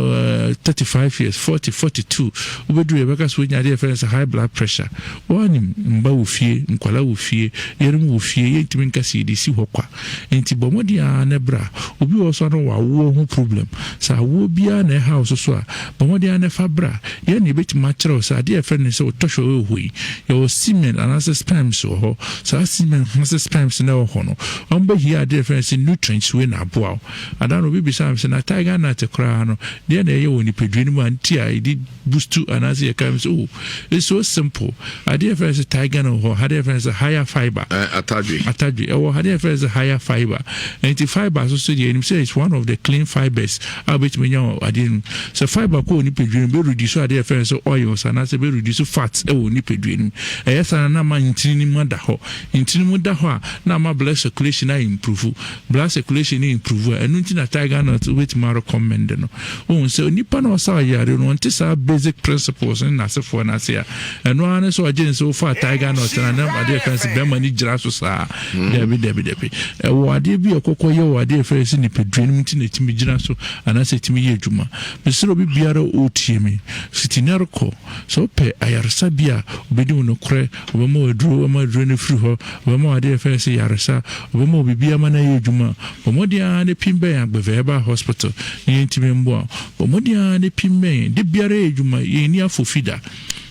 35 years, 40, 42 wobɛduru yɛbɛka sɛ wonya adeɛ yɛfrɛ no sɛ high blood pressure. Woanim mba wɔ fie, nkwadaa wɔ fie, yerenom wɔ fie, yɛntumi nka sɛ yɛde si hɔ kwa. Nti bɔ mmɔden ara na bra. Obi wɔ hɔ nso a na ɔwɔ awoɔ ho problem. Sɛ awoɔ biara na ɛha wo nso so a, bɔ mmɔden ara na fa bra. Yɛn na yɛbɛtumi akyerɛ wo sɛ adeɛ a yɛfrɛ no sɛ wo tɔhwɛ wɔ hɔ yi, yɛwɔ semen anaasɛ sperms wɔ hɔ. Saa semen anaasɛ sperms no. na ɛwɔ hɔ no, wɔn bɛhia adeɛ yɛfrɛ no sɛ nutrients wei na aboa wo. Ada no obi bisaa me sɛ na tiger nut koraa no deɛ na ɛyɛ wɔ nipadua no mu a nti a yɛde boost anaasɛ yɛka mu sɛ oh it's so simple. Adeɛ yɛfrɛ no sɛ tiger nut wɔ hɔ, adeɛ yɛfrɛ no sɛ higher fiber. Eh, atadwe. Atadwe ɛwɔ adeɛ yɛfrɛ no sɛ higher fiber. Nti fiber nso so deɛ yɛnim sɛ it's one of the clean fibers a wobɛtumi anya wɔ adeɛ no mu. Sɛ fiber kɔ wɔ nipadua no mu, bɛ reduce adeɛ yɛfrɛ no sɛ oils anaasɛ bɛ reduce fats wɔ nipadua no mu. Ɛyɛ saa no na ama ntini no mu ada hɔ. Ntini mu da hɔ a, na ama blood circulation ayɛ improve. Blood circulation no improve a, ɛno nti na tiger nut wobɛtumi arecommend no. Wohu sɛ onipa na ɔsa ɔyare no, ɔnte saa basic principles ne n'asefoɔ no ase a, ɛno ara ne sɛ ɔgye ne sɛ wofaa tiger nut no a, na adeɛ yɛfrɛ no sɛ bɛrima no gyina so saa. Dabi, dabi, dabi. Ɛwɔ adeɛ bi a ɛkɔkɔ yɛ wɔ adeɛ yɛfrɛ no sɛ nipadua no mu nti na ɛtumi gyina so anaasɛ ɛtumi yɛ adwuma. Mesrɛ obi biara ɔretie me, fiti nnɛ rekɔ, sɛ wopɛ ayaresa bi a, ɔbɛdi wo nokorɛ, Ɔbɛma wo aduro, ɔbɛma aduro no afiri hɔ, ɔbɛma wo adeɛ a yɛfrɛ no sɛ yaresa, ɔbɛma wo biribi ama no ayɛ adwuma. Bɔ mmɔden ara na pim bɛn Agbeve Herbal Hospital na yɛntumi mmoa wo. Bɔ mmɔden ara na pim bɛn yɛn. Da biara yɛ adwuma, yɛnni afofi da.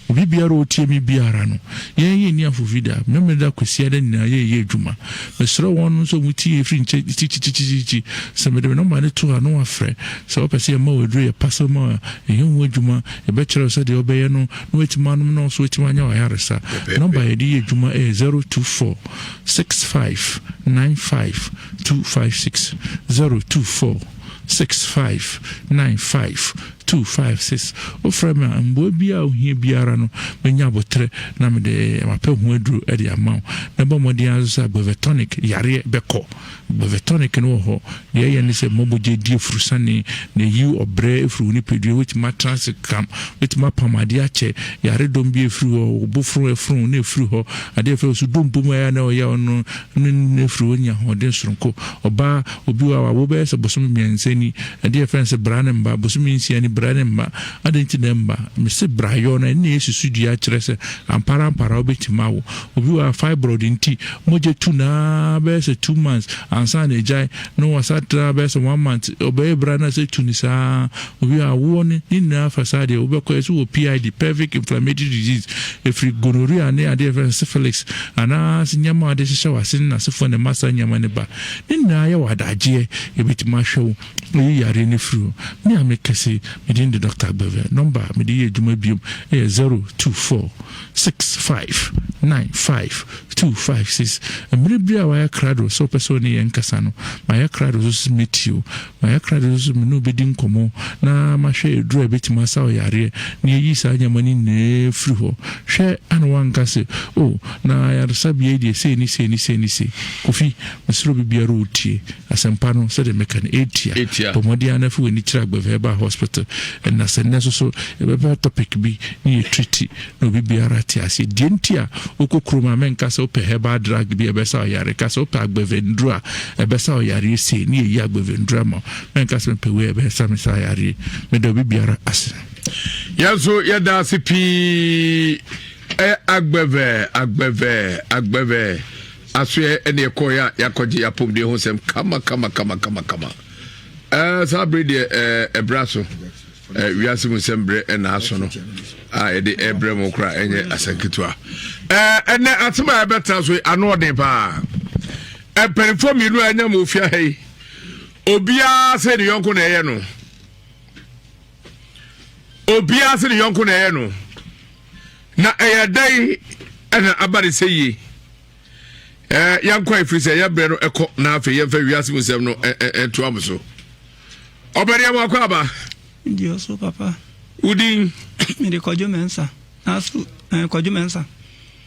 Obi biara a ɔtie me biara no, yɛn yɛnni afofi da. Memeneda, Kwasiada nyinaa yɛyɛ adwuma. Mesrɛ wɔn nso a wɔtie yɛn firi nkyɛn kyikyikyikyi, sɛ mede me nɔmba no to a na wɔafrɛ. Sɛ wopɛ sɛ yɛma wo aduro, yɛpasel ma wo a, yɛyɛ ho adwuma, yɛbɛkyerɛ wo sɛdeɛ wobɛyɛ no. na watumi anom na ɔso watumi anya w'ayaresa. Nɔmba a yɛde yɛ adwuma yɛ 024 65 95 256, 024 65 95 256. Wofrɛ me a, mmoa biara a wohia biara no, mɛnya aboterɛ na mede mapɛ ho aduro de ama wo. Na bɔ mmɔden ara nso sɛ Agbeve-tonic yareɛ bɛkɔ. Bɔfɛ tonic no wɔ hɔ. Deɛ ɛyɛ ne sɛ ɛma mogya di afurusane, na ɛyi ɔbrɛ firi wo nipadua mu. Wobɛtumi atena ase kam, wobɛtumi apam adeɛ akyɛ. Yaredɔm bi afiri hɔ, wo bo foro ɛforo na ɛfiri hɔ. Adeɛ a ɛfrɛ wo so dompo mu a ɛyɛ a na ɔyaw no no na ɛfiri hɔ nya ahoɔden soronko. Ɔbaa, obi wɔ hɔ a wawo bɛyɛ sɛ bosome mmiɛnsa ni, adeɛ a ɛfrɛ no sɛ bra ne mma, bosome nsia ni bra ne mma. Adɛn nti na ɛmma? Mese brayɔ no, ɛno na ɛyɛ susudua kyerɛ sɛ ampa ara ampa ara wobɛtumi awo. Obi wɔ hɔ a fibroid nti mogya tu no ara bɛyɛ sɛ 2 months ansa na agyae, na wasa tra bɛyɛ sɛ one month, ɔbɛyɛ bra na sɛ tu no saa. Obi wɔ hɔ a awoɔ no ne nyinaa fa saa deɛ wobɛkɔ yɛsɛ wɔ PID, pelvic inflammatory disease, ɛfiri gonorrhea ne adeɛ yɛfrɛ no syphilis anaa sɛ nneɛma a wɔde hyehyɛ w'ase ne n'asefoɔ na ɛma saa nneɛma no ba. Ne nyinaa yɛ wɔ adagyeɛ, yɛbɛtumi ahwɛ wo ayi yareɛ no afiri hɔ. Me a mekɛse, me din de Doctor Agbeve, nɔmba a mede yɛ adwuma biom yɛ 024. 6595256 Mmerɛ biara a wayɛ krado sɛ wopɛ sɛ wo ne yɛn kasa no, mayɛ krado nso sɛ mɛtie wo. Mayɛ krado nso sɛ me ne wo bɛdi nkɔmmɔ na mahwɛ aduro a ɛbɛtumi asa wo yareɛ na yɛayi saa nneɛma no nyinaa afiri hɔ. Hwɛ ana woanka sɛ, Oh, na ayaresabea yi deɛ sei ne sei ne sei ne sei. Kofi, mesrɛ obi biara a ɔtie asɛmpa no sɛdeɛ meka no, ɛtia. Bɔ mmɔden ara na fa w'ani kyerɛ Agbeve Herbal Hospital. Ɛna sɛ nnɛ nso so yɛbɛpɛ topic bi na yɛtriti na obi biara te aseɛ. Deɛ nti a wokɔ kurom a menka sɛ wopɛ herbal drug bi a ɛbɛsa wo yare, ka sɛ wopɛ agbɛvɛnduro a ɛbɛsa wo yareɛ sei ne yɛyi agbɛvɛnduro ama wo. Menka sɛ mepɛ wei a ɛbɛsa me saa yareɛ. Meda obi biara ase. Yɛn nso yɛda ase pii ɛ agbɛvɛ agbɛvɛ agbɛvɛ asoɛ ɛne ɛkɔɛ a yɛakɔgye yɛapɔmuden ho sɛm kama kama kama kama kama ɛɛ saa bere deɛ ɛɛ ɛbra so. Eh, wiase mu nsɛm berɛ ɛna aso no a yɛde ɛbrɛ mu koraa ɛnyɛ asɛnketewa ɛnɛ asɛm a ɛbɛtena so ano ɔden paa mpanimfoɔ mmienu a ɛnya mu ofia ha yi obiara sɛ ne yɔnko na ɛyɛ no obiara sɛ ne yɔnko na ɛyɛ no na ɛyɛ dɛn ɛna aba ne sɛ yie ɛɛ yɛnkɔ efiri sɛ yɛbrɛ no ɛkɔ na afei yɛmfa wiase mu nsɛm no ɛntoa mo so. Ɔbɛdeɛ mo akɔ aba. Di ɔso papa. Wodin. Mede Kwadwo Mensah. Naso eh, Kwadwo Mensah.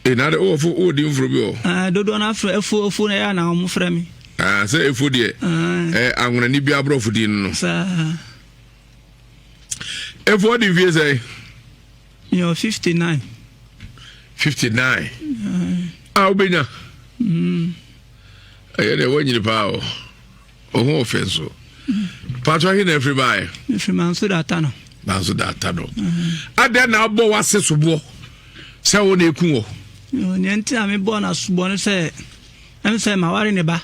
E na de wowɔ fo wowɔ din foro bi wɔ. Eh, dodoɔ no afrɛ efo efo na ɛyɛ na wɔn frɛ me. Ah, sɛ efo deɛ. Eh, anwonani bi aborɔfo din no. Saa. Efo ɔde mfie sɛ. Meyɛ 59. 59. A wobɛnya. Mm. Ɛyɛ deɛ woanyini paa o. Wo ho ɔfɛ nso. Paatwa he na afiri baeɛ? Mefiri Manso da Atano. Manso da Atano. Adɛn na abɔ w'ase soboɔ sɛ wo na eku wɔ? Nea nti a mebɔɔ no asoboɔ no sɛ ɛm sɛ maware ne ba.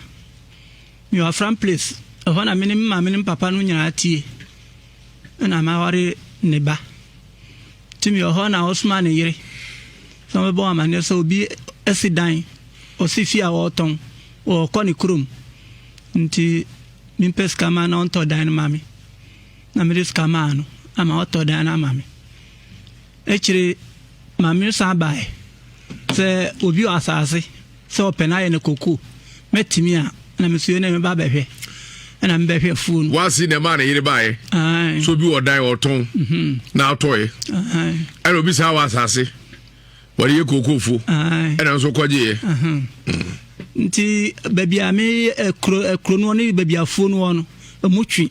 Mewɔ Afram place. Ɛhɔ na me ne me maame ne me papa no nyinaa tie. Ɛna maware ne ba. Nti mewɔ hɔ na ɔsomaa ne yere sɛ ɔmmɛbɔ wɔn amanneɛ sɛ obi asi dan, ɔsi fie a wɔretɔn. ɔrekɔ ne kurom nti mempɛ sika ma na ɔntɔ dan no ma me. Na mede sika maa no ama ɔtɔ dan no ama me. Akyire maame no san baeɛ sɛ obi wɔ asase sɛ ɔpɛ no ayɛ no koko mɛtumi a na me nso yɛ na meba bɛhwɛ ɛna mebɛhwɛ afuo no. Wasi na ɛmaa ne yere baeɛ so obi wɔ dan ɔtɔn mhm. na atɔeɛ ɛna obi saa wɔ asase wɔde yɛ kookoofuo ɛna nso kɔgyeeɛ. Mm. Nti baabi a me kuro eh, kuro no ne baabi afuo no wɔ no emu twi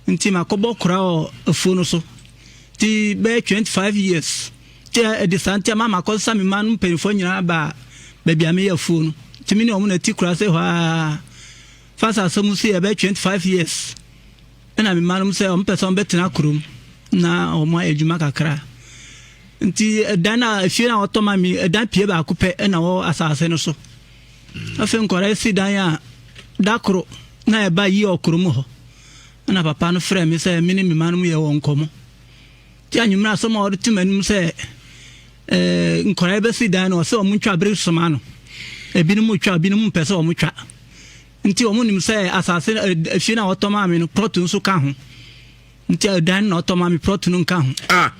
nti makɔbɔ kora wɔ afuo no so nti bɛyɛ 25 years nti ɛde saa nti ama makɔsesa me mma no mpanyinfoɔ nyinaa ba baabi a meyɛ afuo no nti me ne wɔn na ti kura se hɔ ara fa sɛ asɛm si ɛbɛyɛ 25 years ɛna me mma nom sɛ wɔn pɛ sɛ wɔn bɛtena kurom na wɔn ayɛ adwuma kakra nti ɛdan a efie na wɔtɔ ma mi ɛdan pie baako pɛ ɛna wɔ asase no so afei nkɔla esi dan a da koro na ɛba yi wɔ kurom hɔ ɛna papa no frɛ me sɛ me ne me mma nom yɛ wɔ nkɔmɔ Nti anwummerɛ asɛm a ɔde to m'anim sɛ eh, nkwadaa bɛsi dan no ɔsɛ wɔn ntwa bere soma no ebinom twa ebinom mpɛ sɛ wɔn twa nti wɔn nim sɛ asase eh, efie no a wɔtɔ maa me no prɔto nso ka ho nti eh, dan no na ɔtɔ maa me prɔto no nka ho ah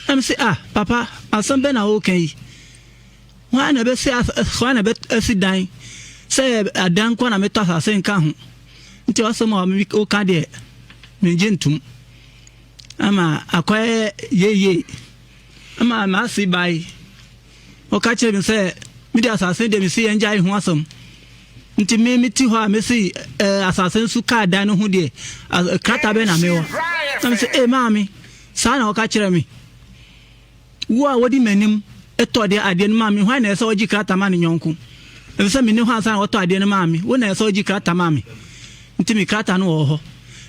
ɛm sɛ ah papa asɛm bɛ na wɔka yi wɔn na ɛbɛsi wɔn na ɛbɛsi dan sɛ adan nko na metɔ asase nka ho nti asɛm a wɔka deɛ megye ntom. Ama akɔyɛ yeye. Ama m'ase bae. Ɔka kyerɛɛ me sɛ, me de asase deɛ mese yɛn gyae ho asɛm. Nti me mete hɔ a mese eh, asase nso kaa dan no ho deɛ, krataa bɛn na mewɔ? Na mese, eh maame, saa na ɔka kyerɛ me. Wo a wodi m'anim tɔ deɛ adeɛ no maa me, hwan na ɛsɛ sɛ ɔgye krataa ma ne yɔnko? Efisɛ menni hɔ ansa na wɔtɔ adeɛ no maa me, wo na ɛsɛ sɛ wogye krataa ma me. Nti me krataa no wɔ hɔ.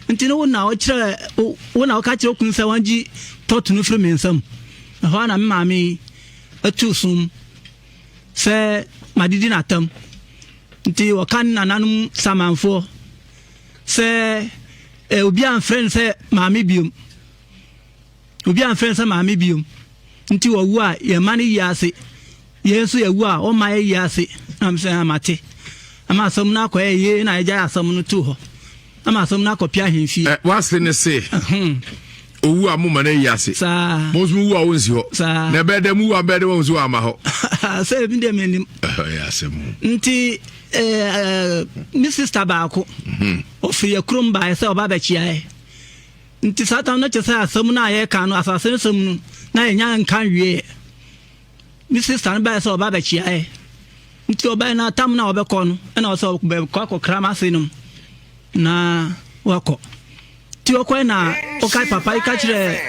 Nti no wo na ɔkyerɛ wo na ɔka kyerɛ wo kunu sɛ wɔngye plɔt no firi me nsam. Ɛhɔ ara na me maame yi tuu sum sɛ madidi n'atam. Nti wɔka ne nananom samanfoɔ sɛ eh, obi amfrɛ no sɛ maame biom. Obi amfrɛ no sɛ maame biom. Nti ɔwu a, yɛn mma no yi ase. Yɛn nso yɛwu a, wɔmma yɛyi ase. Na mesɛ, ah, mate. Ama asɛm no akɔyɛ yie na yɛgyae asɛm no too hɔ. Ama asɛm no akɔpia ahemfie. Ɛ, w'ase ne se, owu a moma no ayi ase. Saa. Mo nso mo wu a wonsi hɔ. Saa. Na ɛbɛyɛ dɛ mo wu a bɛyɛ dɛ wɔn nso wɔama hɔ. Sɛ ebi deɛ menim. Ɛyɛ asɛm o. Nti ɛɛ me sista baako. Ɔfiri yɛ kurom baeɛ sɛ ɔba abɛkyeaeɛ. Nti saa tam no kyerɛ sɛ asɛm no a yɛreka no, asase no sɛm no, na yɛnya nka nwieɛ. Me sista no baeɛ sɛ ɔba bɛkyeaeɛ. Nti ɔbaeɛ no tam no a ɔbɛkɔ no, ɛna ɔsɛ ɔbɛkɔ akɔkra m'ase nom na wakɔ. Nti ɔkɔɛ na ɔka papa yi ka kyerɛ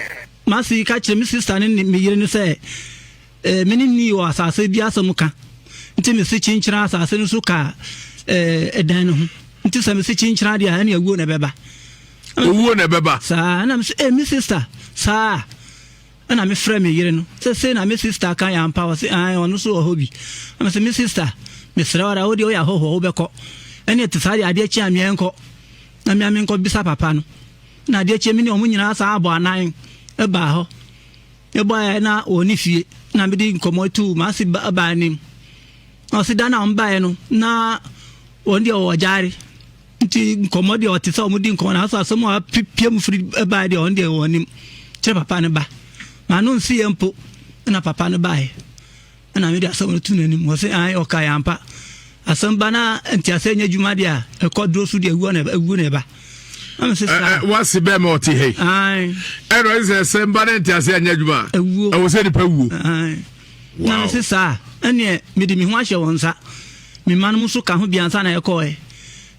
m'ase yi ka kyerɛ me sista ne me yere no sɛ eh, me ne ni wɔ asase bi asɛm ka. Nti mese kyenkyena asase no so ka eh, ɛdan no ho. Nti sɛ mese kyenkyena deɛ a ɛne awuo na ɛbɛba. Owuo na ɛbɛba. Saa ɛna mese eh me sister saa ɛna mefrɛ me yere no sɛ sei na me sister ka yɛ ampa ɔse ae ɔno so wɔ hɔ bi ɛna mese me sister mesrɛ wo ara wo deɛ woyɛ ahɔhoɔ wobɛkɔ ɛne ɛte saa deɛ adeɛ kye a meɛ nkɔ na mea menkɔ bisa papa no na adeɛ kye me ne ɔmo nyinaa saa abɔ anan ɛbaa hɔ ɛbɔɛ na wɔ ne fie na mede nkɔmmɔ tu m'ase baa anim na ɔse da na ɔmo baeɛ no na wɔn deɛ ɔwɔ gyaare Nti nkɔmmɔ deɛ ɔte sɛ wɔn di nkɔmmɔ nanso asɛm a apue mu firi baeɛ deɛ ɔno deɛ wɔn nim kyerɛ papa no ba ma no nsi yɛ mpo ɛna papa no baeɛ ɛna mede asɛm no to n'anim wɔ se an ɔka yɛ ampa asɛm ba na nteaseɛ nyɛ adwuma deɛ a ɛkɔ duro so deɛ awuo na awuo na ɛba wase bɛɛ ma ɔte hei ɛna ɔse sɛ asɛm ba na nteaseɛ nyɛ adwuma awuo ɛwɔ sɛ nipa wuo na mese saa ɛneɛ mede me ho ahyɛ wɔn nsa Me mma no nso ka ho bi ansa na yɛkɔɔɛ.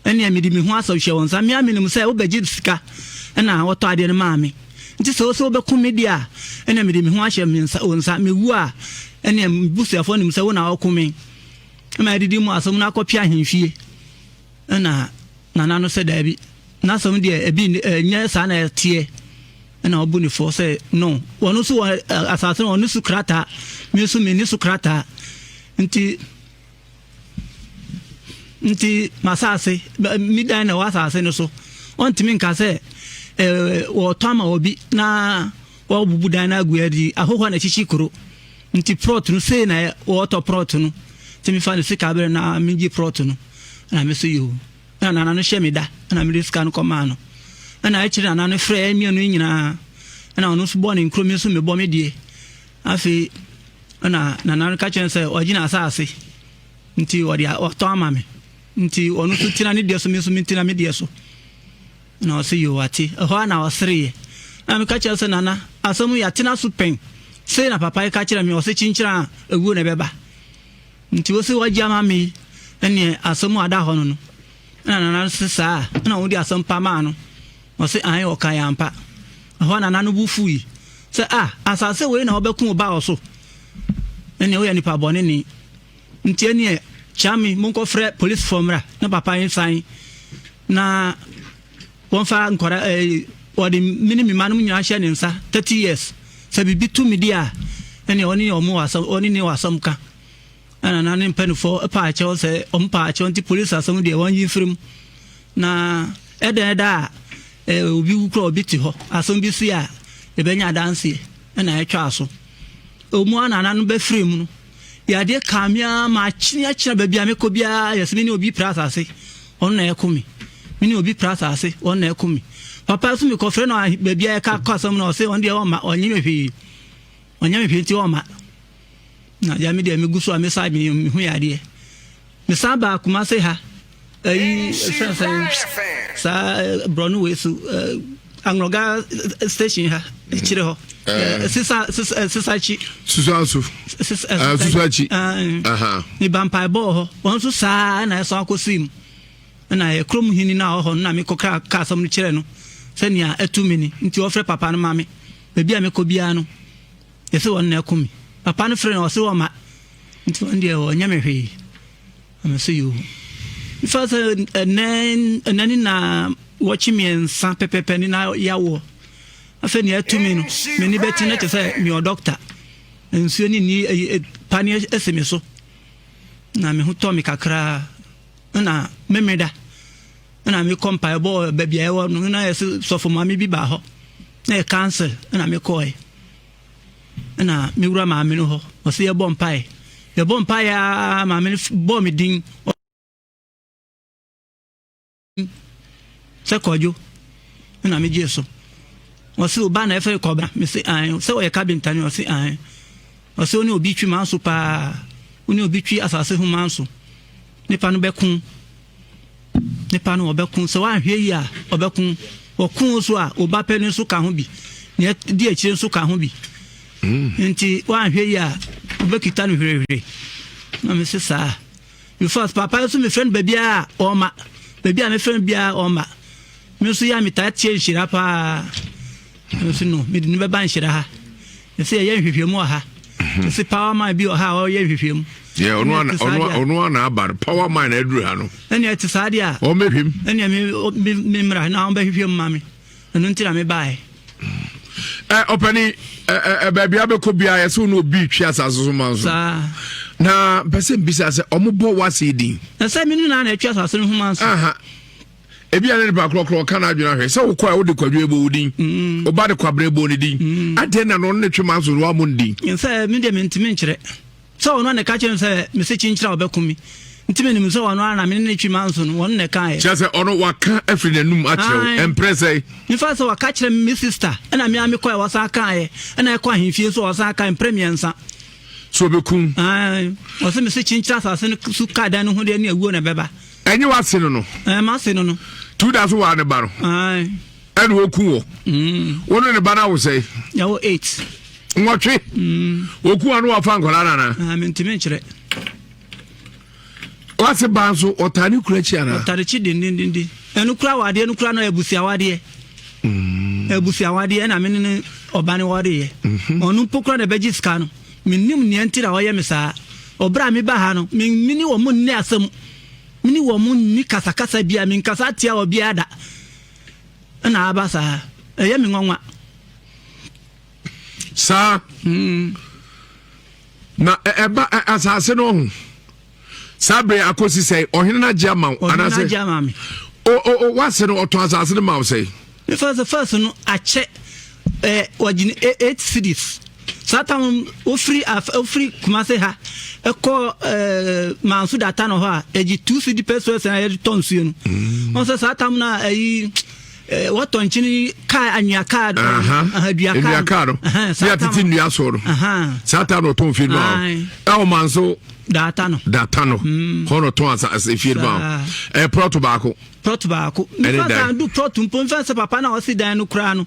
Ɛnneɛ mede me ho asɔ hyɛ wo nsa. Me ara menim sɛ wobɛgye sika na wɔtɔ adeɛ no maa me. Nti sɛ wose wobɛko me deɛ a, ɛnneɛ mede me ho ahyɛ me nsa, wo nsa. Mewu a, ɛnneɛ me busuafoɔ nim sɛ wo na wɔko me. Ɛma yɛdidi mu asɛm no akɔpia ahemfie. Ɛna nana no sɛ daabi, n'asɛm deɛ ebi ɛnyɛ saa na ɛteɛ. Ɛna ɔbu ne fɔ sɛ no, wɔn nso wɔ asase no wɔn so krataa, me nso menni so krataa. Nti Nti m'asase, me dan na ɛwɔ asase no so. Ɔntumi nka sɛ wɔtɔ ama obi na wɔbubu dan no agu adi. Ahohoɔ na ɛkyekye kuro. Nti prɔt no sei na wɔtɔ prɔt no. Nti mefa no sika berɛ na megye prɔt no. Ɛna me so yoo. Ɛna nana no hyɛ me da ɛna mede sika no kɔmaa no. Ɛna akyire nana no frɛ yɛn mmienu nyinaa. Ɛna ɔno nso bɔ ne nkuro me nso mebɔ me deɛ. Afei ɛna nana no ka kyerɛ sɛ ɔgye n'asaase nti ɔde ɔtɔn ama me. Nti ɔno nso tena ne deɛ so me nso metena me deɛ so. Na ɔse yoo wate. Ɛhɔ ara na ɔsereeɛ. Na meka kyerɛ sɛ nana asɛm yi yɛatena so pɛn. Sei na papa yi ka kyerɛ me ɔse kyenkyere a awuo na ɛbɛba. Nti wose wagye ama me yi ɛneɛ asɛm a ada hɔ no no. Ɛna nana no se saa ɛna wɔde asɛm pa maa no. Ɔse ae ɔkaeɛ ampa. Ɛhɔ ara nana no bo fui sɛ ah asase wei na wobɛko wo ba wɔ so? Ɛneɛ woyɛ nipa bɔne ni. Nti ɛneɛ Kyame monkɔfrɛ policefoɔ mmra na papa yi nsan na wɔmfa nkɔra ɛɛ wɔde me ne me mma no nyinaa hyɛ ne nsa 30 years sɛ biribi to me di a ɛneɛ ɔne ɔmo wɔ asɛm ɔne ne wɔ asɛm ka ɛna na ne mpanimfoɔ paa kyɛw sɛ ɔmo paa kyɛw nti polisi asɛm deɛ wɔn yi mfiri mu na ɛdɛn ɛda a ɛɛ obi wu kura obi te hɔ asɛm bi si a ɛbɛnya adanseɛ ɛna ɛtwa so ɔmu a nana no bɛfiri mu no Yadeɛ kaa me ara ma akyini akyina baabi a mekɔ biara yɛ sɛ me ne obi pra asase ɔno na ɛko me me ne obi pra asase ɔno na ɛko me papa nso mekɔfrɛ no baabi a yɛka kɔ asɛm no ɔse ɔno deɛ ɔmma ɔnye me hwee ɔnyɛ me hwee nti ɔmma na deɛ me deɛ megu so a mesa me ho yadeɛ Mesan baa Kumase ha, ayi sɛn sɛn saa borɔno wei so Anloga station ha akyire hɔ. Sisa sisa sisa akyi. Sisa so. Sisa akyi. Meba mpaebɔ wɔ hɔ. Wɔn nso saa na ɛsan akɔsi mu. Ɛna yɛ kurom hini no a ɔwɔ hɔ no na mekɔ ka ka asɛm no kyerɛ no sɛnea ɛto me ni. Nti ɔfrɛ papa no ma me. Baabi a mekɔ biara no. Yɛse wɔn na ɛko me. Papa no frɛ no ɔse ɔma nti wɔn deɛ wɔnyɛ me hwee. Na me se yoo. Nfa sɛ ɛnɛ ɛnɛ ne na wɔkye mmiɛnsa pɛpɛpɛ ne na yawoɔ. Afei nea ɛto me no m'ani bɛte na kyerɛ sɛ meyɛ dɔkta. Nsuo ne ni paneɛ asi me so na me ho tɔ me kakraa na memeda na mekɔ mpaebɔ baabi a ɛwɔ no na yɛse sɔfo maame bi baa hɔ na yɛ council na mekɔɛ. Ɛna me wura maame no hɔ, ɔsɛ yɛbɔ mpae. Yɛbɔ mpae aa maame no bɔɔ me din sɛ Kwadwo ɛna me gyee so. Ɔsɛ ɔba na ɛfɛ kɔbra me se an sɛ ɔyɛ kabintani ɔse an ɔsɛ ɔne obi twi manso paa ɔne obi twi asase ho manso nipa no bɛko Nipa no ɔbɛko, sɛ woanhwɛ yie a ɔbɛko. Ɔko wo so a, wo ba panin nso ka ho bi, nea ɛdi akyire nso ka ho bi. Nti woanhwɛ yie a, wobɛkita no hwerehwere. Na mese saa. Because papa nso mefrɛ no baabiara a ɔmma. Baabi a mefrɛ no biara ɔmma. Me nso yɛ a metaa tie nhyira paa. Nso no, mede no bɛba nhyira ha. Ɛsɛ yɛyɛ nhwehwɛmu wɔ ha. Ɛsɛ power man bi wɔ ha a ɔyɛ nhwehwɛmu. Yɛ ɔno ana ɔno ɔno ana aba no power man na aduru ha no. Ɛnna ɛte saa deɛ a. Ɔmɛhwɛ mu. Ɛnna me me mmra na ɔmbɛhwehwɛ mu ma me. Ɛno nti na me baeɛ. Ɛ ɔpɛni ɛ ɛ baabi abɛkɔ biara yɛsɛ ɔno obi twi asase so ma nso. Saa. Na mpɛ sɛ mbisa sɛ ɔmo bɔ wase din. Ɛsɛ mi nuna na ɛtwi asase no ho ma nso. Ebi a ne nipa korɔkorɔ ɔka n'adwene ahwɛ sɛ wokɔ a wode kwadwo ebo wo din. Mm. Woba de kwabrɛ ebo ne din. Mm. Adɛn na no ɔno ne twe ma nso no wammɔ ne din. Sɛ me deɛ mentumi nkyerɛ. Sɛ ɔno na ɛka kyerɛ me sɛ mese kyenkyere a ɔbɛko me. Nti menim sɛ ɔno ara na me ne ne twe ma nso no wɔn na ɛkaeɛ. Kyerɛ sɛ ɔno waka afiri n'anum akyerɛ wo ɛmprɛ sɛ. Mefa sɛ waka kyerɛ me sister ɛna me ara mekɔɛ wɔsan kaeɛ ɛna ɛkɔ ahemfie nso wɔsan kae mprɛ mmiɛnsa. So ɔbɛkum. Ɔse mese kyenkyere asase no so ka dan no ho deɛ ne awuo na ɛbɛba. Ɛnyɛ w'ase no no. Ɛɛ m'ase no no. Tu da so waa ne ba no. Ae. Ɛna oku wɔ. Mm. Wo ne ne ba no awo sɛe. Yɛwɔ 8. Nwɔtwe. Mm. Oku ano wafa nkwadaa nana. Ah, mentumi nkyerɛ. W'ase ba nso ɔtaa ne kura akyi anaa? Ɔtaa n'akyi dendendenden. Ɛno kura wadeɛ no kura no abusuawadeɛ. Mm. Abusuawadeɛ ɛna me ne ne ɔba no wɔdeɛ. Mhm. Ɔno mpo kura na ɛbɛgye sika no. Mennim nea nti na wɔyɛ me saa. Ɔberɛ a meba ha no, me me ne wɔn nni asɛm. Me ne wɔn nni kasakasa biara, menkasa atia obiara da. Ɛna aba saa. Ɛyɛ me nwanwa. Saa. Mm. Na ɛba asase no ho. Saa bere akosi sɛ ɔhene no agye ama wo. Ɔhene no agye ama me. O o o wase no ɔtɔn asase no ma wo sɛ. First first no akyɛ ɛɛ wɔgye no 8 cedis. Saa tam wofiri af wofiri Kumase ha ɛkɔ ɛɛ Manso Data no hɔ a ɛgye two cedi pesos na yɛde tɔ nsuo no. Wɔn sɛ saa tam na ɛyi ɛɛ wɔtɔ nkyene kaa anwea kaa dua kaa no kaa no ne atete nnua so no saa tam na ɔtɔn fie no ma ɛwɔ Manso Data no Data no hɔ na ɔtɔn asa fie no ma ɛɛ prɔto baako. Plot baako. Mefa sɛ andu plot mpo, mefa sɛ papa no a ɔsi dan no koraa no,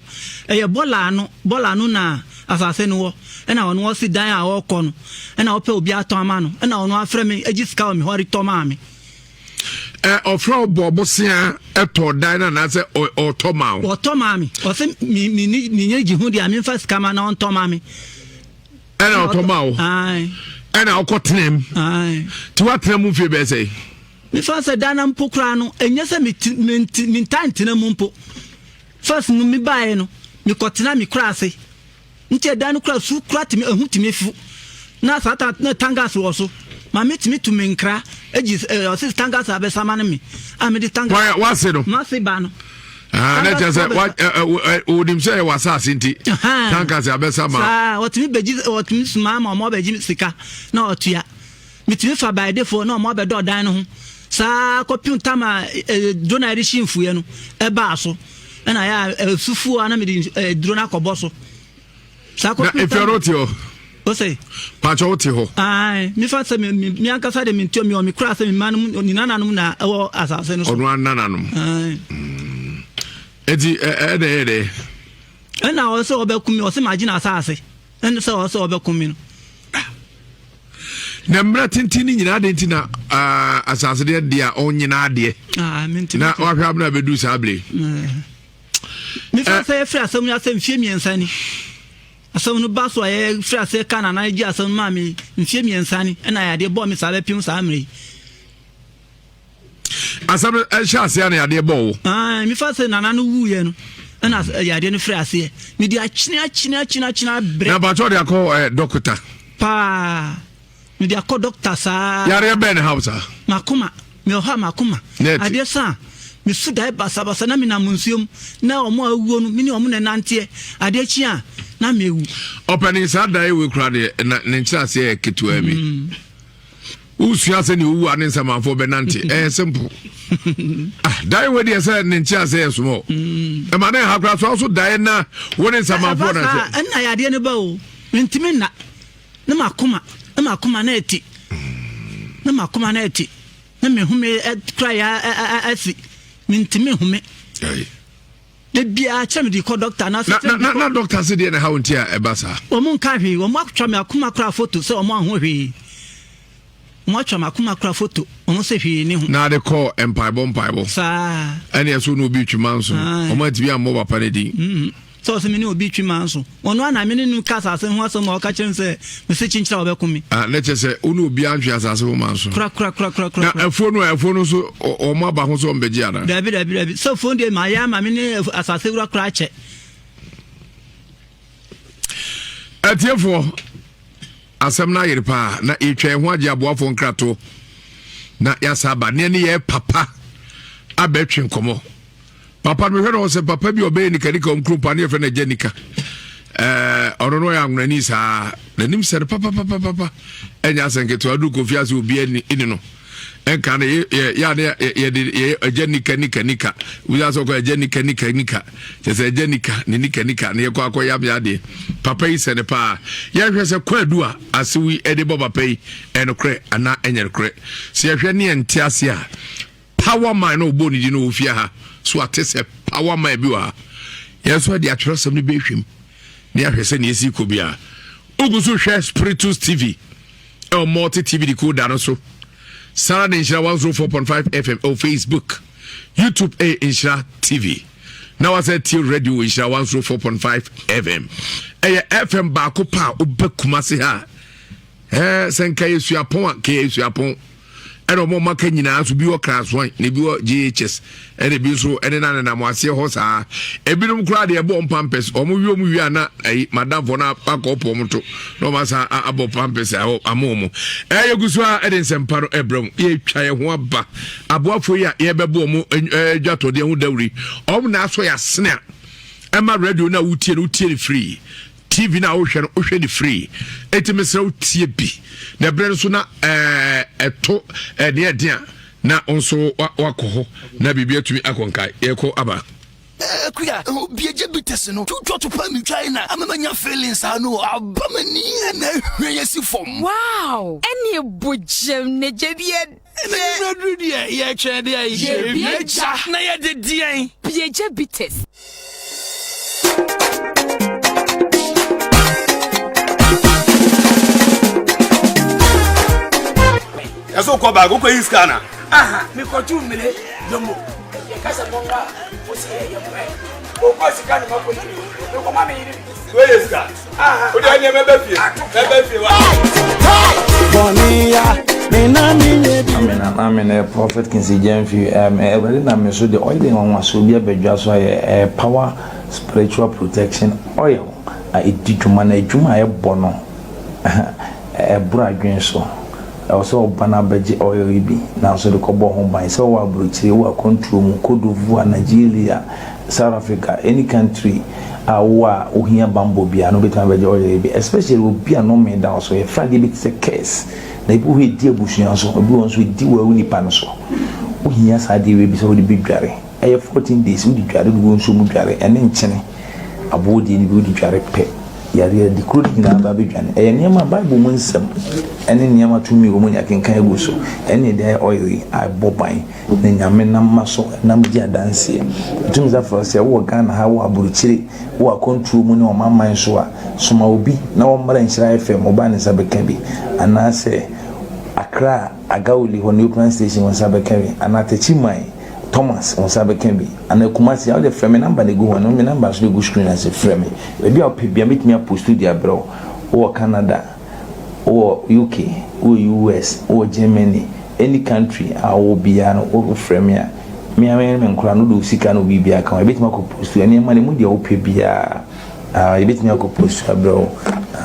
ɛyɛ bɔɔla ano, bɔɔla ano na asase no wɔ. Ɛna ɔno ɔsi dan a ɔrekɔ no, ɛna ɔpɛ obi atɔn ama no, ɛna ɔno afrɛ me, agye sika wɔ me hɔ retɔ maa me. Ɛ ɔfrɛ wo bɔ bosea ɛtɔ dan no anaasɛ ɔtɔ maa wo? Ɔtɔ maa me. Ɔsɛ me me me me gye ho deɛ a memfa sika ma na ɔntɔ maa me. Ɛna ɔtɔ maa wo? Ɛna ɔkɔ tena mu? Ti woatena mu mfie bɛyɛ sɛ? Mefa sɛ daa na mpo koraa no, ɛnyɛ sɛ mentaa ntena mu mpo. First no mebaeɛ no, mekɔtena me kura ase. Nti ɛdan no kura su kura tumi ehu tumi fu. Na saa ta na tangas wɔ so. Maame tumi tu me nkra egye ɛ ɔse tangas abɛsama no me a mede tangas. Wɔyɛ wase no. Mase ba no. Ah, na kyerɛ sɛ wonim sɛ ɛwɔ asase nti tankas abɛsama. Saa ɔtumi bɛgye ɔtumi soma ma ɔmo abɛgye sika na ɔtua. Metumi fa baedefoɔ na wɔn abɛdɔ ɔdan no ho saa kɔpem tam a duro no a yɛde hye mfuiɛ no ɛbaa so ɛna yɛ a ɛsufuo a na mede duro no akɔbɔ so saa kɔpem tam. Na efie no te hɔ. O sɛ. Pàtó o te hɔ. Ayi mefa sɛ me me me ankasa de me ntua mi wɔ me kura sɛ me mma nom ne nananom na ɛwɔ asase no so. Ɔno anananom. Ayi. Eti ɛna ɛyɛ dɛ. Ɛna ɔsɛ ɔbɛkum mi ɔsɛ ma gyina asase. Ɛne sɛ ɔsɛ ɔbɛko me no. Na mmerɛ tenten no nyinaa adɛn nti na asase deɛ deɛ a ɔnyina adeɛ ah, na wahwɛ abena bɛdu saa bere mefa sɛ yɛfiri asɛm no asɛ mfie mmiɛnsa ni asɛm no ba so a yɛfiri aseɛ ka nana gye asɛm no maa me mfie mmiɛnsa ni ɛna yadeɛ bɔɔ me saa bɛpem saa mmerɛ yi Asɛm no ɛhyɛ aseɛ na yadeɛ bɔɔ wo. Mefa sɛ nana no wuiɛ no ɛna yadeɛ no firi aseɛ mede akyene akyene akyene akyene abrɛ. Na bàtɛ ɔde akɔ ɛ dɔkota. Paa mede akɔ dɔkota saa. Yareɛ bɛn ne haw saa. Makoma mewɔ hɔ a makoma adeɛ sa a mesu dae basabasa na menam nsuo mu na wɔn a awuo no me ne wɔn na ɛnanteɛ adeɛ kyi a na mewu. Ɔpanin saa daeɛ wei koraa deɛ na ne nkyerɛaseɛ yɛ ketewa bi. Mm. Wosua sɛ nea owu a ne nsamanfoɔ bɛnante ɛyɛ simple. Ah, daeɛ wei deɛ sɛ ne nkyerɛaseɛ yɛ small. Mm. Ɛma ne ha koraa so aso daeɛ na wo ne nsamanfoɔ nante. Ɛna yadeɛ no ba o mentumi nna ne makoma ne makoma na ɛte ne makoma na ɛte na mehome kora yɛ asi mentumi home. Da biara kyerɛ me de kɔ dɔkta anaasɛ kyerɛ me de kɔ. Na dɔkta se deɛ na ɛha wo nti a ɛba saa. Wɔn nka hwee, wɔn atwa me akoma koraa foto sɛ wɔn anho hwee. Wɔn atwa me akoma koraa foto, wɔn sɛ hwee ni ho. Na ade kɔ mpaebɔ mpaebɔ. Saa. Ɛne ɛso na obi twi manso. Wɔn antumi ammɔ papa no din. Mm-hmm. Sɛ ɔsɛ me ne obi twi manso. Ɔno ara na me ne no ka asase ho asɛm a ɔka kyerɛ me sɛ mese kyenkyere a ɔbɛko me. Ah, na kyerɛ sɛ wo ne obiara ntwe asase ho manso. Kora kora kora kora kora. Na afuo no afuo no nso wɔn aba ho sɛ wɔn bɛgye ana? Dabi dabi dabi sɛ afuo deɛ mayɛ ama me ne asase wura kora akyɛ. Atiefoɔ asɛm no ayere paa na yɛtwa yɛn ho agye aboafoɔ nkratoɔ na yɛasa aba ne ɛne yɛ papa abɛtwe nkɔmmɔ. Papa no mehwɛ no sɛ papa bi ɔbɛyɛ nikanika wɔn kurom paa ne yɛfrɛ no agya nika ɛɛ ɔno no ɔyɛ anwonani saa n'anim sɛ no papapapapa ɛnyɛ asɛ nketewa duru kofi ase obi ani ɛni no ɛnka no yɛ yɛ ne yɛde yɛ agya nika nika nika wia sɛ ɔkɔ agya nika nika nika kyɛ sɛ agya nika ne nika nika ne yɛkɔ akɔ yam yɛ adeɛ papa yi sɛ ne paa yɛhwɛ sɛ kwaadu a asewi ɛde bɔ papa yi ɛnokorɛ anaa ɛnyɛ nokorɛ sɛ yɛhwɛ ne yɛnte ase a Power man na ɔbɔɔ ne din no wɔ fie ha so ate sɛ power man bi wɔ ha yɛn nso de atwerɛsɛm no bɛhwɛm ne ahwɛ sɛ neɛ ɛsi kɔ biara wogu so hwɛ spiritus tv ɛwɔ multi tv decoder no so sara ne nhyira 104.5 fm ɛwɔ facebook youtube ɛyɛ nhyira tv na wasɛ tie radio nhyira 104.5 fm ɛyɛ fm baako pa a wobɛ kuma se ha ɛɛ sɛ nka yɛ suapɔn a nka yɛ suapɔn ɛna wɔn a wɔaka nyinaa nso bi wɔ class one na ebi wɔ jhs ɛna ebi nso ɛne na nenam aseɛ hɔ saa ebinom koraa deɛ ɛbɔ wɔn pampers wɔn wie wɔn wie a na ɛyi madamfoɔ no akɔ ɔpɔ wɔn to na wɔn asan abɔ pampers ama wɔn ɛyɛ gu so a ɛde nsɛmpa no ɛbrɛ mu yɛtwa yɛn ho aba aboafoɔ yi a yɛbɛbɔ wɔn ɛdwatɔdeɛ ho dawuri wɔn na asɔ yɛ asene a ɛma radio no a wotie no wotie no free. TV no a wohwɛ no wohwɛ ne free. Eti mesrɛ wo tie bi. Na ɛberɛ no so na ɛto ɛne ɛden a na nso wakɔ hɔ na biribi atumi akɔ nkae. Yɛkɔ aba. Akuya, obi agye bitters no. Twitwa to pa mi twae na ama manya feeling saa no. Aba m'ani na ahwɛ yɛ si fam. Wow! Ɛne bogyam ne gya bi ɛdɛ. Ɛna nwura duru deɛ yɛtwɛn deɛ. Yɛbie gya na yɛde deɛn. Biegya bitters. Ɛsɛ wokɔ baako wokɔ yi sika na. Aha, mekɔtu mmire yomo. Yɛka sɛ mɔnwa a, wo sɛ yɛyɛ mmerɛ. Ɔkɔ sika ne makɔ yi. Mekɔma me yere bi. Wei sika. Wode ɛneɛ mɛbɛ fie. Mɛbɛ fie wa. Amen amen eh, Prophet Kinsey Gyamfi um, Awurade nam me so de oil nwanwasoɔ bi abadwa so ayɛ eh, power spiritual protection oil a ɛdi dwuma na adwuma a ɛbɔ no ɛboro adwene so. Ɛwɔ sɛ ɔba no abɛgye oil yi bi nanso de kɔbɔ ho ban sɛ wowɔ aburokyire, wowɔ akwantuo mu, Cote d'Ivoire, Nigeria, South Africa, any country a wowɔ a wohia bammɔ biara no wobɛtumi abɛgye oil yi bi, especially obi a nnome da wo so. Yɛfrɛ adeɛ bi te sɛ curse na ebi wɔ hɔ ɛdi abusua so, ebi wɔ hɔ nso ɛdi wo nipa no so. Wohia saa adeɛ wei bi sɛ wode bɛdware. Ɛyɛ 14 days wode dware, wode gu nsuo mu dware, ɛne nkyene aboɔ deɛ no bi wode dware pɛ. Yareɛ de kuro no nyinaa ba bɛdwane. Ɛyɛ nneɛma a Bible mu nsɛm ne nneɛma tumi wɔ mu ne akenkan agu so. Ɛne ɛde ayɛ oil yi a ɛbɔ ban na Nyame nam ma so nam di adanseɛ. Ɛtumi sa frɛ sɛ wowɔ Ghana ha, wowɔ aburokyire, wowɔ akwantuo mu ne ɔmanman so a, soma obi na wɔmmra Nhyira FM, ɔbaa ne nsa bɛka bi. Anaasɛ Accra Agawuli hɔ Neoplan Station wo nsa bɛka bi. Anaa Techiman Thomas wo nsa bɛka bi. Anaa Kumasi a wode frɛ me number na ɛgu hɔ no, me number nso na ɛgu screen ase, frɛ me. Baabi a wopɛ biara mɛtumi apostu de abrɛ wo. Wowɔ Canada, wowɔ UK, wowɔ US, wowɔ Germany, any country a wowɔ biara no wofrɛ me a, me ara me ne me nkwadaa no wode wo sika ne wo biribiara ka ho a, yɛbɛtumi akɔ postu nneɛma no ɛmu deɛ wopɛ biara ah, yɛbɛtumi akɔ postu abrɛ wo.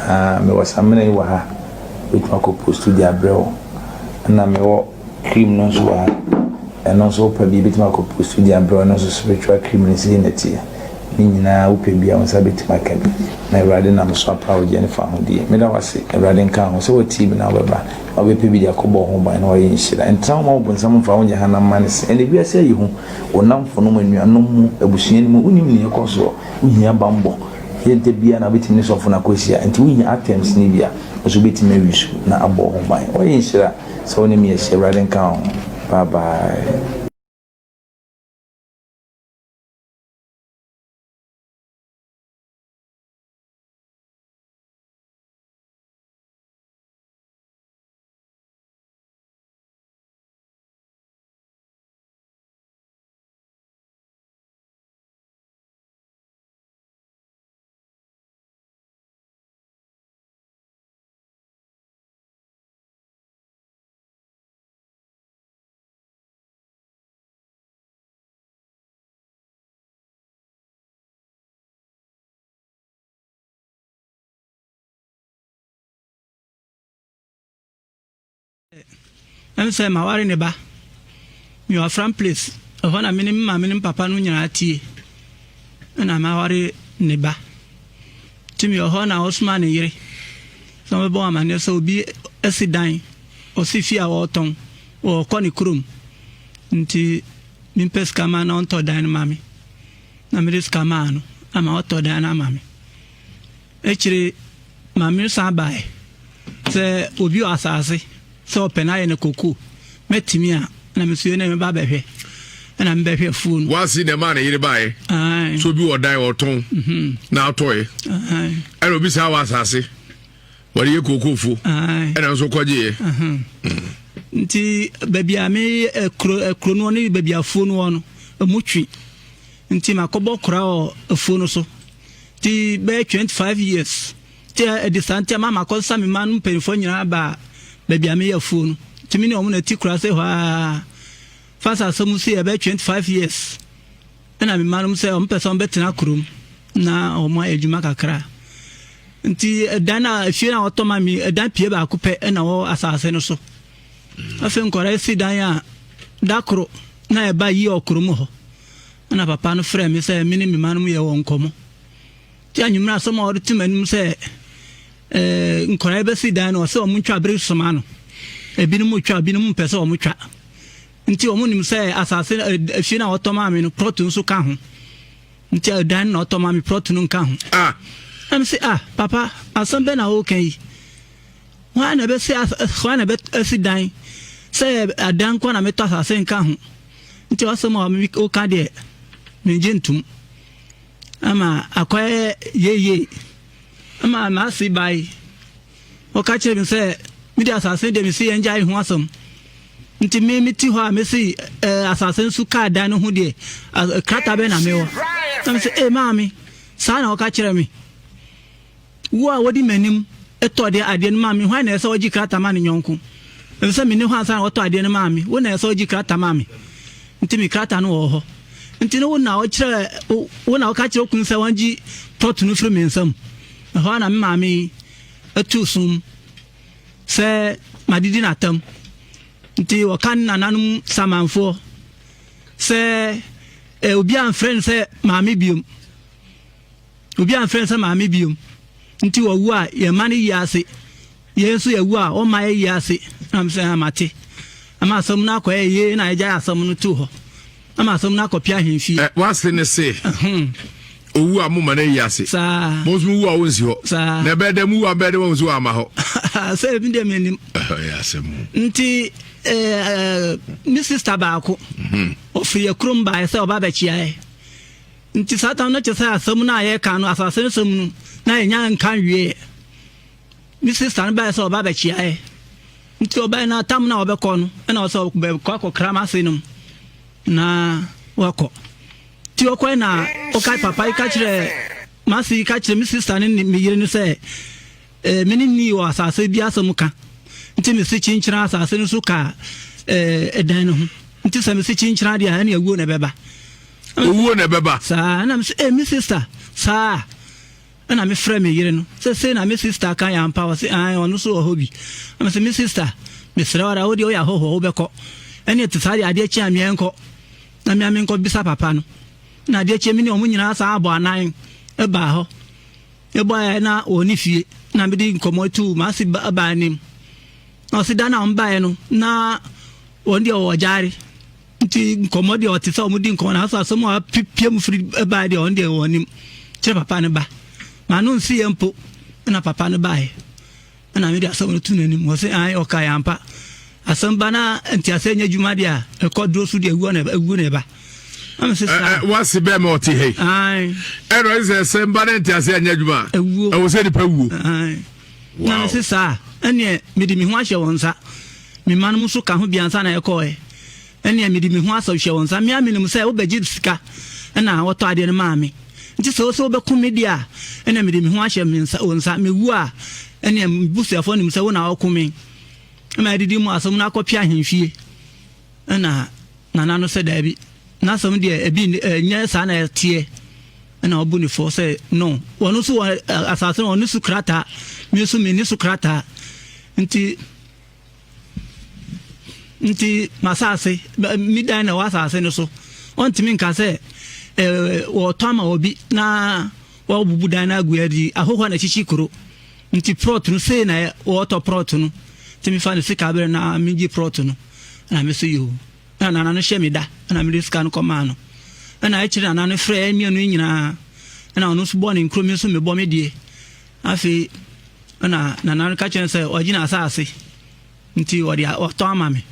Ah, mewɔ samina yi wɔ ha, yɛbɛtumi akɔ postu de abrɛ wo. Ɛna mewɔ cream no nso wɔ ha, ɛno nso wopɛ bi yɛbɛtumi akɔ postu de abrɛ wo, ɛno nso spiritual cream no sei na ɛteɛ. Ne nyinaa wopɛ bi a wo nsa bɛtumi aka bi na Awurade nam so apa wo gyeɛ ne fahodie. Meda wo ase, Awurade nka ho sɛ woatie bi na wobɛba na wobɛpɛ bi de akɔbɔ wo ho ban na woayɛ nhyira. Ntena hɔ ma wo bonsam mfa wo nyɛ hanam mma ne se. Ɛnnɛ wiase ayɛ hu, wo nnamfonom, anuanom mu, abusua no mu, wonim nea ɛkɔ soɔ. Wohia bammɔ. Ɛnyɛ da biara na wobɛtumi ne sɔfo no akɔhyia, nti wohia items no bi a, wo nso wobɛtumi awi so na abɔ wo ho ban. Woayɛ nhyira sɛ wo ne me ahyia. Awurade nka wo ho. Bye bye. Ɛne sɛ maware ne ba. Mewɔ Afram place. Ɛhɔ na me ne me maame ne me papa no nyinaa tie. Ɛna maware ne ba. Nti mewɔ hɔ na ɔsoma ne yere sɛ ɔbɛbɔ amaneɛ sɛ obi asi dan, ɔsi fie a wɔretɔn, wɔrekɔ ne kurom. Nti mempɛ sika ma na ɔntɔ dan no ma me. Na mede sika maa no ama ɔtɔ dan no ama me. Akyire maame no san baeɛ sɛ obi wɔ asase sɛ ɔpɛ no ayɛ no koko mɛtumi a na me nso yɛ na meba bɛhwɛ ɛna mebɛhwɛ afuo no. Wasi na ɛmaa ne yere baeɛ so obi wɔ dan ɔtɔn mhm. na atɔɛ ɛna obi saa wɔ asase wɔde yɛ kokofuo ɛna nso kɔgyeeɛ. Mhm. Nti baabi a me kuro eh, kuro no ne baabi afuo no wɔ no emu twi nti makɔbɔ kora wɔ afuo no so. Nti bɛyɛ 25 years nti ɛde saa nti ama makɔsesa me mma no mpanyinfoɔ nyinaa ba baabi a meyɛ afuo no nti me ne wɔn na ti kura se hɔ ara fa sɛ asɛm si ɛbɛyɛ 25 years ɛna me mma nom sɛ wɔn pɛ sɛ wɔn bɛtena kurom na wɔn ayɛ adwuma kakra nti ɛdan a efie na wɔtɔ ma mi ɛdan pie baako pɛ ɛna wɔ asase no so afei nkɔla esi dan a da koro na ɛba yi wɔ kurom hɔ. Ɛnna papa no frɛɛ me sɛ me ne me mma no yɛ wɔn nkɔmmɔ. Nti anwummerɛ asɛm a ɔde to m'anim sɛ eh, nkwadaa bɛsi dan no, ɔsɛ wɔn ntwa bere soma no. Ebinom twa, ebinom mpɛ sɛ wɔn twa. Nti wɔn nim sɛ asase eh, efie no a wɔtɔ maa me no, plot nso ka ho. Nti ɛdan no na ɔtɔ maa me, plot no nka ho. Ah. Ɛna me se, ah, papa, asɛm bɛn na woka yi? Hwan na ɛbɛsi hwan na ɛbɛsi dan sɛ adan nko na metɔ asase nka ho? Nti asɛm a woka deɛ, mengye ntom. Ama akɔyɛ yeye. Ama m'ase bae. Wɔka kyerɛɛ me sɛ, Me de asase deɛ mese yɛngyae ho asɛm. Nti me mete hɔ a mese eh, asase nso kaa dan no ho deɛ, krataa bɛn na mewɔ? Na mese, ee maame, saa na wɔka kyerɛ me. Wo a wodi m'anim tɔ deɛ adeɛ no maa me, hwan na ɛsɛ sɛ ɔgye krataa ma ne yɔnko? Ɛfiri sɛ menni hɔ ansa na wɔtɔ adeɛ no maa me, wo na ɛsɛ sɛ wogye krataa ma me. Nti me krataa no wɔ hɔ. Nti no wo na ɔkyerɛ wo na ɔka kyerɛ wo kunu sɛ wɔngye plɔt no firi me nsam. Ɛhɔ ara na me maame yi tuu sum sɛ madidi n'atam. Nti wɔka ne nananom samanfoɔ sɛ eh, obi amfrɛ no sɛ maame biom. Obi amfrɛ no sɛ maame biom. Nti wɔwu a yɛn mma no yi ase. Yɛn nso yɛwu a wɔmma yɛyi ase. Na mesɛ ah, mate. Ama asɛm no akɔyɛ yie na yɛgyae asɛm no too hɔ. Ama asɛm no akɔpia ahemfie. Ɛ wase ne se. Owu a mo ma no ayi ase. Saa. Mo nso mo wu a wonsi hɔ. Saa. Na ɛbɛyɛ dɛ mo wu a bɛyɛ dɛ wɔn nso wɔama hɔ. Sɛ ebi deɛ menim. Ɛyɛ asɛm o. Nti ɛɛ me sista baako. Ɔfiri yɛ kurom baeɛ sɛ ɔba abɛkyeaeɛ. Nti saa tam no kyerɛ sɛ asɛm no a yɛreka no asase no sɛm no na yɛnya nka nwieɛ. Me sista no baeɛ sɛ ɔba abɛkyeaeɛ. Nti ɔbaeɛ no tam no a ɔbɛkɔ no ɛna ɔsɛ ɔbɛkɔ akɔkra m'ase nom na wakɔ. Nti ɔkɔe na ɔka papa yi ka kyerɛ m'ase yi ka kyerɛ me sista ne me yere no sɛ eh, me ne ni wɔ asase bi asɛm ka. Nti mese kyenkyena asase no so ka eh, ɛdan no ho. Nti sɛ mese kyenkyena deɛ a ɛne awuo na ɛbɛba. Owuo na ɛbɛba. Saa ɛna mese eh, me sista saa. Ɛna me frɛ me yere no sɛ sei na me sister ka yɛ ampa ɔse ae ɔno nso wɔ hɔ bi ɛna mese me sister mesrɛ wo ara wo deɛ woyɛ ahɔhoɔ wobɛkɔ ɛne ɛte saa deɛ adeɛ kye a meɛ nkɔ na mea menkɔ bisa papa no na adeɛ kye me ne ɔmo nyinaa saa abɔ anan ɛbaa hɔ ɛbɔɛ na wɔ ne fie na mede nkɔmmɔ tu m'ase baa anim na ɔse da na ɔmo baeɛ no na wɔn deɛ ɔwɔ gyaare Nti nkɔmmɔ deɛ ɔte sɛ wɔn di nkɔmmɔ nanso asɛm a apue mu firi baeɛ deɛ ɔno deɛ wɔn nim kyerɛ papa no ba ma no nsi yɛ mpo ɛna papa no baeɛ ɛna mede asɛm no to n'anim wɔ sɛ an ɔka yɛ ampa asɛm ba na nteaseɛ nyɛ adwuma deɛ a ɛkɔ duro so deɛ awuo na awuo na ɛba wase bɛɛ ma ɔte hei ɛna ɔyɛ sɛ asɛm ba na nteaseɛ nyɛ adwuma ɛwɔ sɛ nipa wuo na mese saa ɛneɛ mede me ho ahyɛ wɔn nsa me mma no nso ka ho bi ansa na ɛkɔɛ Ɛnneɛ mede me ho asɔ hyɛ wo nsa. Me ara menim sɛ wobɛgye sika na wɔtɔ adeɛ no maa me. Nti sɛ wo sɛ wobɛku me deɛ a, ɛnneɛ mede me ho ahyɛ me nsa, wo nsa. Mewu a, ɛnneɛ me busuafoɔ nim sɛ wo na wɔko me. Ɛma adidi mu asɛm no akɔpia ahemfie. Ɛna nana no sɛ daabi, n'asɛm deɛ ebi ɛnyɛ saa na ɛteɛ. Ɛna ɔbu ne fɔ sɛ no, wɔn nso wɔ asase no wɔn so krataa, me nso menni so krataa. Nti Nti m'asase, me dan na ɛwɔ asase no so. Ɔntumi nka sɛ wɔtɔ ama obi na wɔbubu dan no agu adi. Ahohoɔ na ɛkyekye kuro. Nti prɔt no sei na wɔtɔ prɔt no. Nti mefa no sika berɛ na megye prɔt no. Na me so yoo. Na nana no hyɛ me da na mede sika no kɔmaa no. Ɛna akyire nana no frɛ mmienu nyinaa. Ɛna ɔno nso bɔ ne nkuro me nso mebɔ me deɛ. Afei Ɛna nana no ka kyerɛ no sɛ ɔgye n'asase nti ɔde ɔtɔn ama me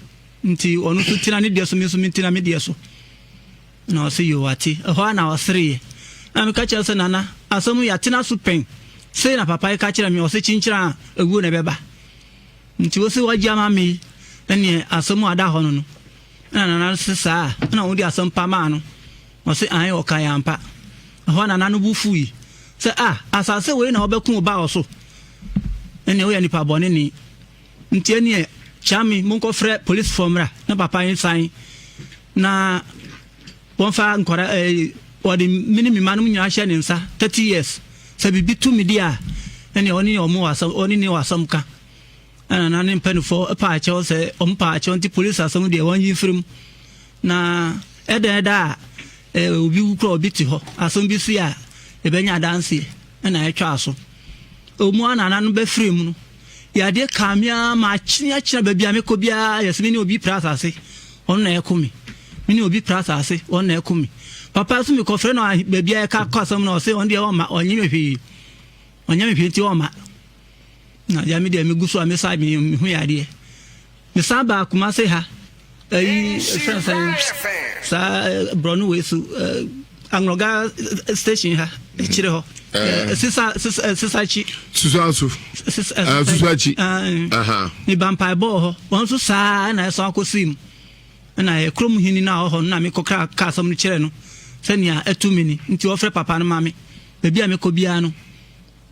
nti ɔno nso tena ne deɛ so me nso mentena me deɛ so na ɔse yoo ate ɛhɔ a na ɔsereeɛ na meka kyerɛ sɛ nana asɛm yɛatena so pɛn sei na papa yi ka kyerɛ me ɔse kyenkyerɛ a ɛwuo na ɛbɛba nti wo se wagye ama me yi ɛneɛ asɛm a ada hɔ no no ɛna nana no se saa ɛna wɔde asɛm pa maa no Ɔse ae ɔkae ampa. Ɛhɔ a nana no bo fui sɛ ah asase wei na wobɛko wo ba wɔ so? Ɛneɛ woyɛ nipa bɔne ni. Nti ɛneɛ Kyame monkɔ frɛ policefoɔ mmra na papa yi nsan na wɔmfa nkɔra eh, wɔde me ne me mma nom nyinaa hyɛ ne nsa 30 years sɛ biribi to me di a ɛneɛ ɔne ɔmo wɔ asɛm ɔne ne wɔ asɛm ka. Ɛna na ne mpanimfoɔ paa kyɛw sɛ wɔn paa kyɛw nti polisi asɛm deɛ wɔn yi mfiri mu na ɛdɛn da a obi wu kura obi te hɔ asɛm bi si a ɛbɛnya adanseɛ. ɛna ɛtwaa so. Ɛwɔ ara na nana no bɛfiri mu no, yadeɛ kaa me ara ma akyene akyene baabi a mekɔ biara yɛsɛ me ne obi pra asase, ɔno na ɛko me. Me ne obi pra asase, ɔno na ɛko me. Papa nso mekɔfrɛ no baabi a yɛka kɔ asɛm no ɔse ɔno deɛ ɔmma, ɔnye me hwee. Ɔnyɛ me hwee nti ɔmma. Na deɛ me deɛ megu so a mesa me ho yadeɛ. Mesan baa Kumase ha ayi fɛn sɛn saa borɔno wei so Anloga station ha akyire hɔ sisa sisa sisa akyi. Sisa so sisa akyi. Meba mpaebɔ wɔ hɔ wɔn nso saa na ɛsan akɔsi mu ɛna yɛ kurom hini no a ɔhɔ no na mekɔ ka ka asɛm no kyerɛ no sɛnea ɛto me ni nti ɔfrɛ papa no ma me baabi a mekɔ biara no.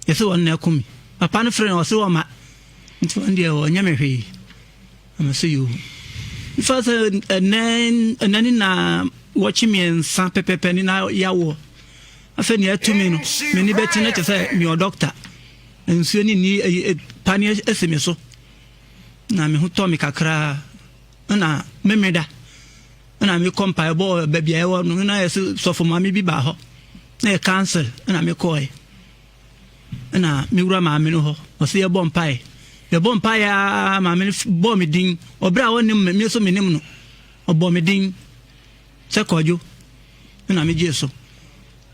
Yɛse wɔn na ɛko me. Papa no frɛ no ɔse ɔma nti wɔn deɛ wɔnyɛ me hwee. Na mese yoo. Nfa sɛ ɛnɛ ɛnɛ ne na wɔkye mmiɛnsa pɛpɛpɛ ne na yawoɔ. Afei nea ɛto me no m'ani bɛte no kyɛ sɛ meyɛ dɔkta. Nsuo ne ni paneɛ asi me so. Na me ho tɔ me kakraa na memeda. Na mekɔ mpaebɔ baabi a ɛwɔ no na yɛse sɔfo maame bi baa hɔ. Na yɛ council na mekɔɛ. Ɛna me wura maame no hɔ, ɔsɛ yɛbɔ mpae. Yɛbɔ mpae aa maame no bɔɔ me din. Ɔbrɛ a ɔnim me, me nso menim no. Ɔbɔ me din sɛ Kwadwo. Ɛna megyee so.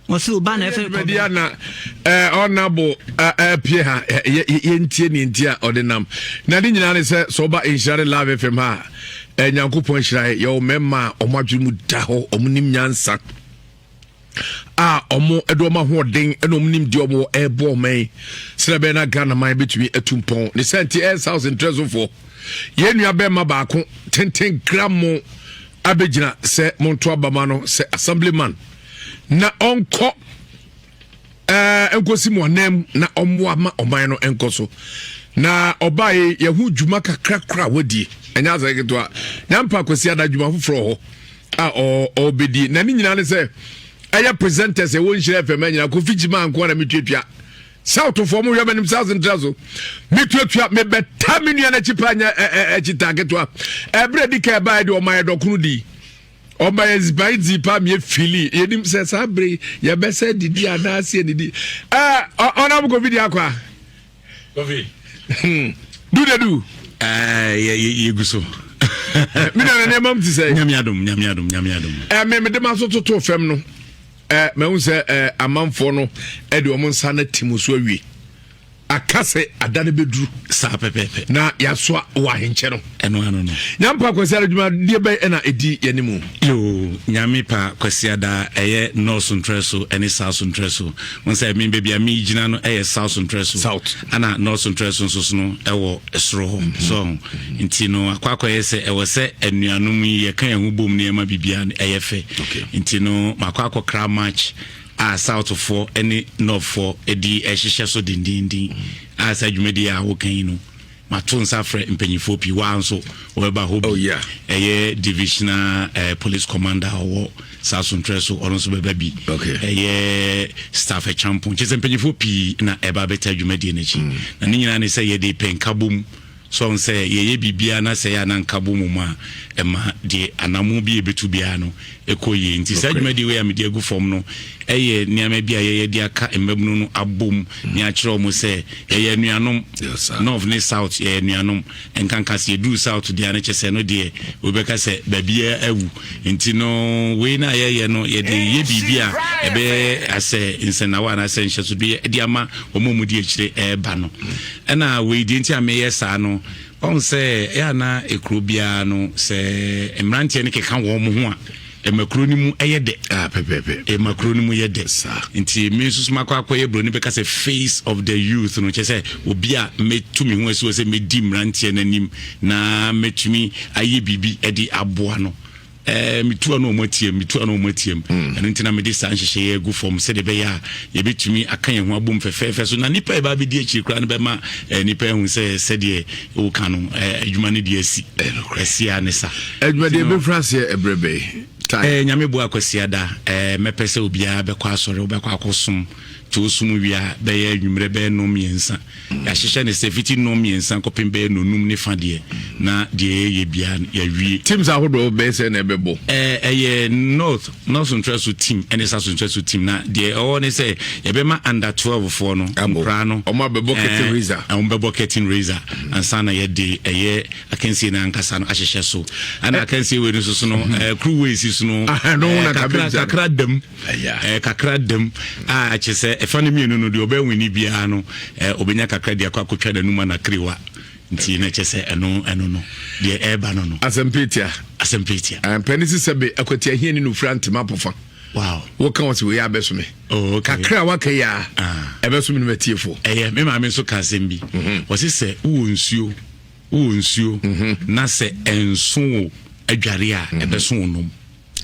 Ɔsɛ ɔba na ɛfɛ kɔbɔ. Bia na ɔnabo apue ha yɛntie ne nti a ɔde nam. Na ne nyinaa ne sɛ sɛ ɔba nhyira ne Love FM ha a Nyankopɔn nhyira yɛwɔ mmarima a wɔn adwene mu da hɔ, wɔn nim nyansa. a wɔn de wɔn ahoɔden ne wɔn nimdeɛ wɔn ɛrebɔ ɔman yi sɛdeɛ ɛbɛyɛ na Ghana man bɛtumi atu mpɔn ne sɛ nti ɛyɛ South ntrɛsofoɔ yɛn nua bɛrima baako tenten gramo abɛgyina sɛ monto abama no sɛ assemblyman na ɔnkɔ ɛɛ nkosi mu anam na ɔmmoa ma ɔman no nkɔ so na ɔbaa yi yɛho dwuma kakrakra wadie ɛnyɛ asɛ ketewa nyampa akwasi ada dwuma foforɔ hɔ a ɔbɛdie na ne nyinaa ne sɛ ɛyɛ presenters ɛwɔ nhyira fm nyinaa kofi gyima nko na metuatua southfoɔ mo hwɛ m'anim south ntra so metuatua mebɛta me nua no akyi paa nyɛ akyi taa ketewa ɛberɛ di ka ɛbaeɛ deɛ ɔma yɛ dɔkono di ɔma yɛ ziban dzi paa meyɛ fili yɛnim sɛ saa bere yɛbɛsɛ didi anaasɛ yɛnidi ɔnam kofi di akɔ a Kofi. Hmm. Do the do. Eh, ye ye guso. Me na nneɛma mu ti sɛ. Nyame adom, nyame adom, nyame adom. Eh, me me de ma so toto fam no. Eh, mahu sɛ eh amanfoɔ no eh de wɔn nsa na ti mu so awie. Aka sɛ ada no bɛduru. Saa pɛpɛɛpɛ. Na yɛasoa wɔ ahenkyɛ no. Ɛno ano no. Nyampa Kwasi ara dwumadie bɛn ɛna ɛdi yɛn mu? Yoo, Nyame pa Kwasiada ɛyɛ North ntrɛ so ɛne South ntrɛ so. Wohu sɛ me baabi a me gyina no ɛyɛ South ntrɛ so. South. Ɛna North ntrɛ so nso so no ɛwɔ soro hɔ. Mm-hmm. So ho. Nti no akɔ akɔyɛ sɛ ɛwɔ sɛ anuanom yi yɛka yɛn ho bom nneɛma biribiara no ɛyɛ fɛ. Okay. Nti no makɔ akɔkra match a Southfoɔ ɛne Northfoɔ ɛdi ɛhyehyɛ so dendenden a saa dwumadie a woka yi no. Mato nsa afrɛ mpanyinfoɔ pii, waa nso wɔbɛba hɔ bi. Oh, yeah. Ɛyɛ divisional eh, police commander a ɔwɔ saa sontrɛ so, ɔno nso bɛba bi. Okay. Ɛyɛ staff ɛkyampɔn, kyerɛ sɛ mpanyinfoɔ pii na ɛba abɛta dwumadie no akyi. Mm. Na ne nyinaa ne sɛ yɛde pɛ nkabom so ɔn sɛ yɛyɛ biribiara na sɛ yɛ ana nkabom mu a ɛma deɛ anamo bi a ɛbɛtu biara no ɛkɔ yie. Nti saa dwumadie wei a mede agu fam no ɛyɛ nneɛma bi a yɛyɛ de aka mmabunu no abom ne akyerɛ wɔn sɛ yɛyɛ anuanom. North ne South yɛyɛ anuanom. Nkanka sɛ yɛduru South deɛ a no kyɛ sɛ no deɛ obi bɛka sɛ baabiara awu. Nti no wei no a yɛyɛ no yɛde yɛ biribi a ɛbɛyɛ asɛ nsɛnnawa anaasɛ nhyɛsodeɛ de ama wɔn a wɔdi akyire ɛreba no. Ɛna wei deɛ nti a meyɛ saa no, Wahu sɛ ɛyɛ a na kuro biara no sɛ mmeranteɛ no keka wɔn ho a ɛma kuro no mu yɛ dɛ. Ah, pɛpɛpɛ. Ɛma kuro no mu yɛ dɛ. Saa. Nti me nso so makɔ akɔyɛ buroni bɛka sɛ face of the youth no kyerɛ sɛ obi a mɛtu me ho asi hɔ sɛ mɛdi mmeranteɛ no anim na mɛtumi ayɛ biribi de aboa no. Ɛɛ, metu ano wɔn atiam, metu ano wɔn atiam. Mm. Ɛno nti na mede saa nhyehyɛeɛ agu fam sɛdeɛ ɛbɛyɛ a yɛbɛtumi aka yɛn ho abom fɛfɛɛfɛ so na nnipa a ɛba abɛdi akyiri koraa no bɛma eh, nnipa ahu sɛ sɛdeɛ woka no eh, adwuma no deɛ asi asi a ne sa. Adwuma deɛ ɛbɛfiri aseɛ ɛberɛ bɛyi. Eh, nyame boa Kwasiada eh, mɛpɛ sɛ obiara bɛkɔ asɔre wobɛkɔ akɔsom. Nti wosom wie a, bɛyɛ anwummerɛ bɛyɛ nnɔnmiɛnsa. Yɛahyehyɛ no sɛ fiti nnɔnmiɛnsa kɔpem bɛyɛ nnɔnum ne fa deɛ, na deɛ yɛyɛ biara no yɛawie. Teams ahodoɔ bɛyɛ sɛn na ɛbɛbɔ? Ɛɛ, ɛyɛ North, North Ntraso team ɛne South Ntraso team. Na deɛ ɛwɔ ne sɛ yɛbɛma under 12 foɔ no, nkoraa no. Wɔn abɛbɔ curtain raiser. Wɔn bɛbɔ curtain raiser ansa na yɛde ɛyɛ akansie no ankasa no ahyehyɛ so. Ɛna akansie wei no nso so no, ɛɛ kuru wei si so no, ɛɛ kakra kakra dam. Ɛɛ kakra dam a kyerɛ sɛ ɛfa no mmienu no deɛ ɔbɛwini biara no ɛɛ ɔbɛnya kakra de akɔ akɔtwa n'anum anakrewa nti na kyerɛ sɛ ɛno ɛno no deɛ ɛreba no no. Asɛmpetia. Asɛmpetia. Mpɛne sɛ sɛbe akwati ahia ni no fira ntoma pofa. Wow. Woka wɔ sɛ wei abɛso me. Oh, okay. Kakra a waka yi a ah. ɛbɛso me no matiefoɔ. Ɛyɛ me maame nso ka asɛm bi. Wɔse sɛ wowɔ nsuo wowɔ nsuo na sɛ ɛnso wo adware a ɛbɛso wo nom.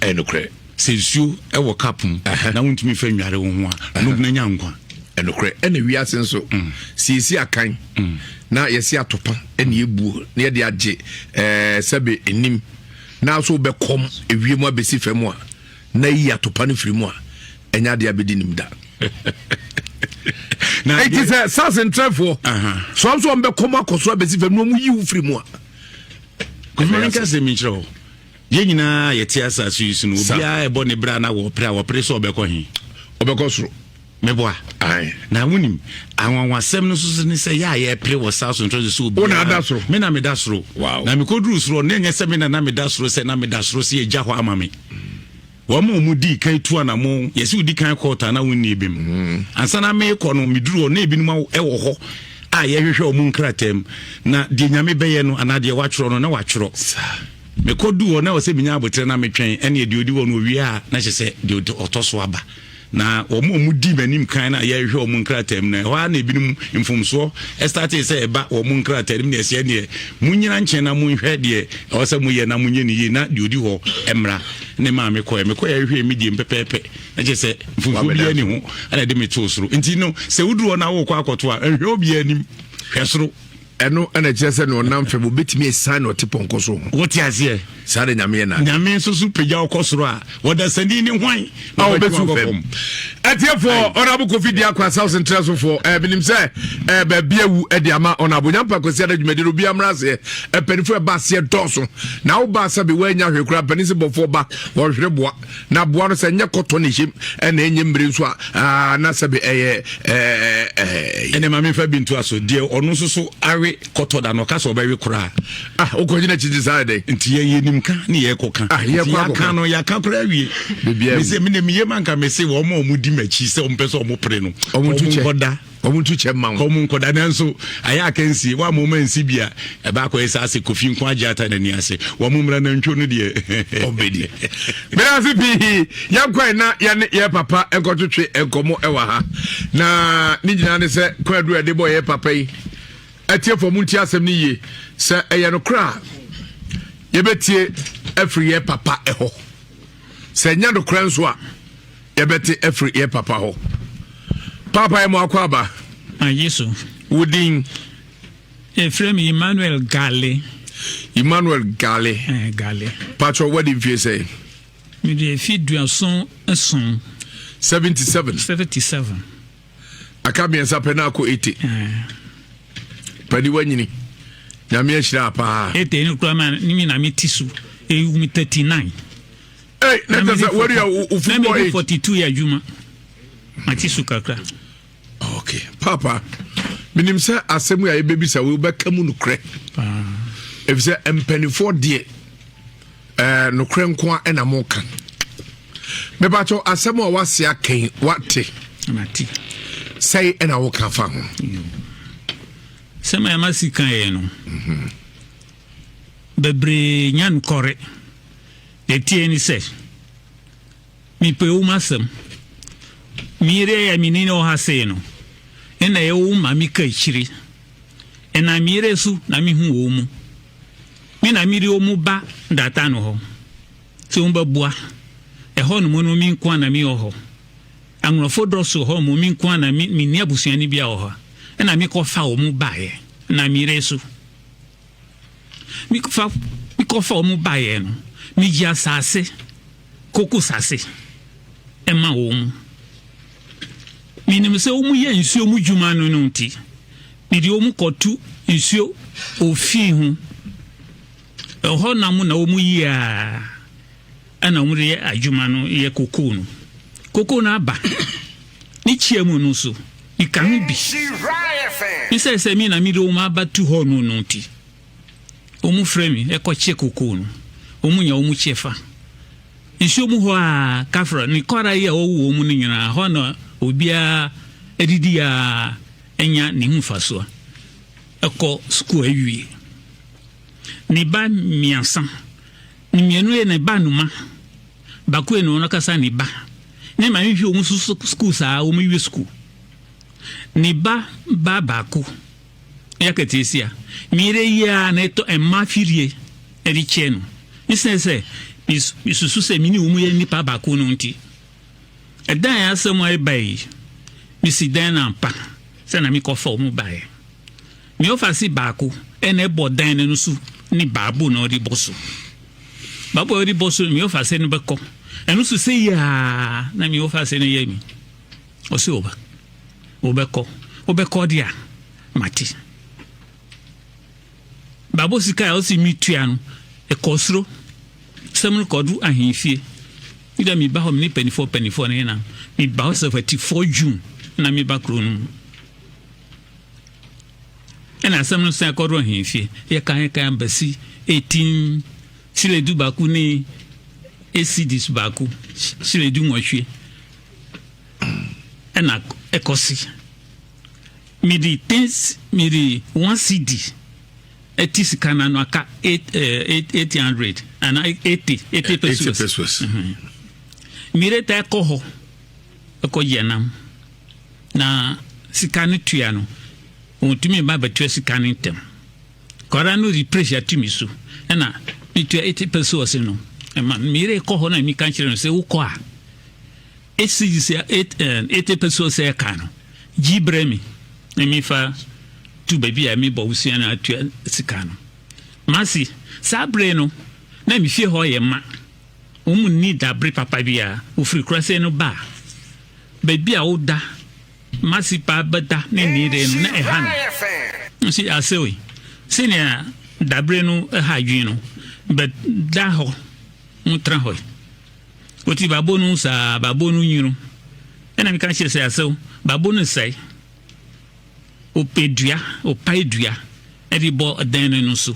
Ɛyɛ nokorɛ. Sɛ nsuo wɔ cup mu na wontumi mfa nnware wo ho a, nom na nya nkwa. Ɛnokorɛ. Ɛna wiase nso, mm. sɛ yɛsi akan mm. na yɛsi atopa ɛna yɛbuo na yɛde agye ɛɛ sɛbe enim na nso wobɛkɔm ewiem abɛsi fam a na yi atopa no firi mu a ɛnyɛ adeɛ abɛdi nim da. Na eti sɛ sars ntrɛfoɔ sɔn nso wɔn bɛkɔm akɔ so abɛsi fam na wɔn yi wo firi mu a. Kɔfima mi nka sɛ mi nkyerɛ hɔ. Yɛn nyinaa yɛte asase yi so no, obiara ɛbɔ ne bra na wɔpere a wɔpere sɛ ɔbɛkɔ he? Ɔbɛkɔ soro. Meboa. Na wonim, anwanwasɛm no nso ne sɛ yɛ a yɛpere wɔ saa so ntrɛ sɛ obiara. Wo na ada soro. Me na meda soro. Wow. Na mekɔduru soro na ɛnyɛ sɛ me na na meda soro sɛ na meda soro sɛ yɛgya hɔ ama me. Wɔn a wɔdii kan tu anammɔn, yɛsɛ wodi kan kɔɔ taa na wonni ebem. Mm. Ansa na merekɔ no, meduru hɔ na ebinom wɔ hɔ a yɛhwehwɛ wɔn nkrataa mu. Na deɛ Nyame bɛyɛ no anaa deɛ watwerɛ no na watwerɛ. Mekɔduu hɔ na ɛwɔ sɛ menya aboterɛ na metwɛn, ɛnneɛ deɛ ɔdi hɔ no ɔwie a na kyerɛ sɛ deɛ ɔtɔ so aba. Na wɔn a wɔdii m'anim kan no a yɛrehwɛ wɔn nkrataa mu no, ɛhɔ ara na ebinom mfomsoɔ startee sɛ ɛba wɔn nkrataa no mu, na ɛsɛ ɛnneɛ monyina nkyɛn na monhwɛ deɛ ɛwɔ sɛ moyɛ na monyɛ no yie na deɛ ɔdi hɔ mmra. Ne maa mekɔɛ, mekɔɛ hwehwɛɛ me deɛ mu pɛpɛɛpɛ, na kyerɛ sɛ mfomsoɔ biara ni ho, ɛna ɛde me too soro. Nti no, sɛ woduru hɔ na wokɔ akɔto a, nhwɛ obiara anim, hwɛ soro. Ɛno na ɛkyerɛ sɛ nea ɔnam fam obetumi asiane nea ɔte pɔnkɔ so ho. Wote aseɛ? Saa na Nyame yɛ n'ade. Nyame nso so pagya wo kɔ soro a, ɔdasani ne hwan na ɔbɛtu wo fam? Atiefoɔ, Honorable Kofi Diako Asawse Ntrɛsofoɔ, eh, menim sɛ eh, baabi awu eh, de ama Honorable Nyampa Kwasi Ada dwumadi no obiara mmra aseɛ. Mpanimfoɔ ɛba aseɛ dɔɔso. Na woba sɛ bi woanya hwee koraa, mpanin sɛ bɔfoɔ ba, wɔhwere boa. Na boa no sɛ nyɛ kɔtɔ ne hyɛm ɛna ɛnyɛ mmire nso a aa na sɛbi ɛyɛ ɛɛ ɛɛ. Ɛnna maame nfa bi ntoa so deɛ ɔno nso so awe kɔtɔ da no ɔka sɛ ɔbɛwe koraa. Ah wokɔ gyina kyikyi saa dɛ. Nti yɛ yɛ nim ka ne yɛ kɔ ka. Ah yɛ kɔ akɔ ka no yɛ aka koraa wie. Beebi awu. Mese mi na mi yɛ ma nka mese wɔn a wɔn di m'akyi sɛ wɔn pɛ sɛ wɔn pere no. Wɔn tu kyɛ. Wɔn nkɔda. Wɔn ntu kyɛ mma wo. Wɔn nkɔda nanso ayɛ akansie wɔn a wɔn ansi bi a ɛbɛ akɔyɛ sɛ ase kofi nko agye ata n'ani ase wɔn mmra nantwo no deɛ. Ɔbɛdi. Mena ase pii yɛnkɔe na yɛne yɛ papa nkɔtwetwe nkɔmmɔ ɛwɔ ha na ne nyinaa ne sɛ kwadu a ɛde bɔ yɛ papa yi atiefoɔ mu nti asɛm no yie sɛ ɛyɛ nokorɛ a yɛbɛtie afiri yɛ papa ɛhɔ sɛ ɛnyɛ nokorɛ nso a Yɛbɛte afiri yɛ papa hɔ. Paapa yɛ mo akɔ aba. Agye so. Wo din? Efrɛ me Emmanuel Gale. Emmanuel Gale. Eh, Gale. Patro wadi mfie sɛn? Mede efi 77. 77. 77. Aka mmiɛnsa pɛ na akɔ 80. Eh. Pani wanyini. Nyame ahyira paa. 80 no kura ma ne na me ti so. Ewu me 39. Hey, na kyerɛ sɛ wari a wo football age. 42 yɛ adwuma. Mate so kakra. Okay. Papa, menim sɛ asɛm a yɛbɛbisa wo wobɛka mu nokorɛ. Ɛfiri sɛ mpanimfoɔ deɛ eh, nokorɛ nko a ɛna moka. Mepakyɛw asɛm a wase akɛn wate. Mate. Sɛe ɛna woka fa ho. Sɛ ma ɛma si kaeɛ no. Bebree nya nkɔre. Deɛ ɛteɛ ne sɛ, mepɛ wo m'asɛm. Me yere a me ne no wɔ ha sei no, ɛna ɛyɛ wo maame ka akyire. Ɛnam me yere so na mehu wɔn mu. Me na mede wɔn ba data no hɔ sɛ wɔn bɛboa. Ɛhɔ nom no me nko na mewɔ hɔ. Anworɔfo dɔso hɔ mo me nko na menni abusuani bi a wɔ hɔ. Ɛna mekɔfa wɔn baeɛ na me yere so. Mekɔfa mekɔfa wɔn baeɛ no, megye asase, koko sase, ɛma wɔn. Menim sɛ wɔyɛ nsuo mu dwuma no no nti, mede wɔn kɔto nsuo ofie ho. Ɛhɔ na mo na wɔn yi a ɛna wɔn de yɛ adwuma no yɛ kokoo no. Kokoo no aba ne kyia mu no so, meka ho bi. Ne sɛ sɛ me na mede wɔn aba tu hɔ no no nti, wɔn frɛ me ɛkɔkye kokoo no, wɔn nya wɔn kyɛfa. Nsuo mu hɔ a kafra ne kɔra yi a wɔwɔ wɔn mu no nyinaa hɔ na obiara adidi a anya ne ho mfasoɔ ɛkɔ sukuu awie. Ne ba mmiɛnsa, mmienu yɛ ne ba numa, baako yɛ ne wɔn akasa ne ba. Ne maame hwɛ wɔn so sukuu saa wɔn wie sukuu. Ne ba ba baako yɛ akataasia. Mmiere yi a na ɛtɔ mmaa firie de kyɛ no. Esiane sɛ misusu sɛ me ne wɔn yɛ nnipa baako no nti, ɛdan a asɛm a ɛbae yi, misi dan no ampa sɛ na mekɔfa wɔn bae. Me ɔfase baako na ɛbɔ dan no so ne baabo na ɔde bɔ so. Baabo a ɔde bɔ so no, me ɔfase no bɛkɔ. Ɛno so sɛ yia na me ɔfase no yɛ mi. Ɔse ɔba, wobɛkɔ, wobɛkɔ de a, mate. Babo sika a ɔsi mi tua no, ɛkɔ soro. Sɛm no kɔdu ahemfie. Mi dɛ mi ba hɔ mi ne panifoɔ panifoɔ no yɛnam. Mi ba hɔ sɛ 24 June na mi ba kuro no mu. Ɛna asɛm no san kɔdu ahemfie. Yɛka yɛka bɛsi 18 sile du baako ne cedis baako sile du nwɔtwe ɛna ɛkɔsi. Mede ten mede one cedi ɛti sika no ano aka eight eh, eight 800 ana 80 80 pesos. pesos. Mire ta ɛkɔ hɔ ɛkɔ yɛ nam na sika no tua no wɔntumi ba bɛtua sika no ntɛm. Kwara no de pressure to me so ɛna metua 80 pesos no ɛma mire kɔ hɔ na meka kyerɛ no sɛ wokɔ a Esi sɛ 80 pesos ɛka no gyi brɛ me na mefa tu baabi a mebɔ wosua no atua sika no. Masi, saa bere no na me fie hɔ yɛ ma. Wɔn mu nni dabere papa biara. Wofiri kurase no ba a, baabi a woda, masi pa bɛda ne ne yere no, na ɛha no. Nsi asewe, sɛnea dabere no ha adwene no, bɛda hɔ, motra hɔ. Oti babo no saa, babo no nwunu. Ɛna meka kyerɛ sɛ asew, babo no sɛe. Ɔpɛ dua, ɔpae dua ɛde bɔ ɛdan no no so.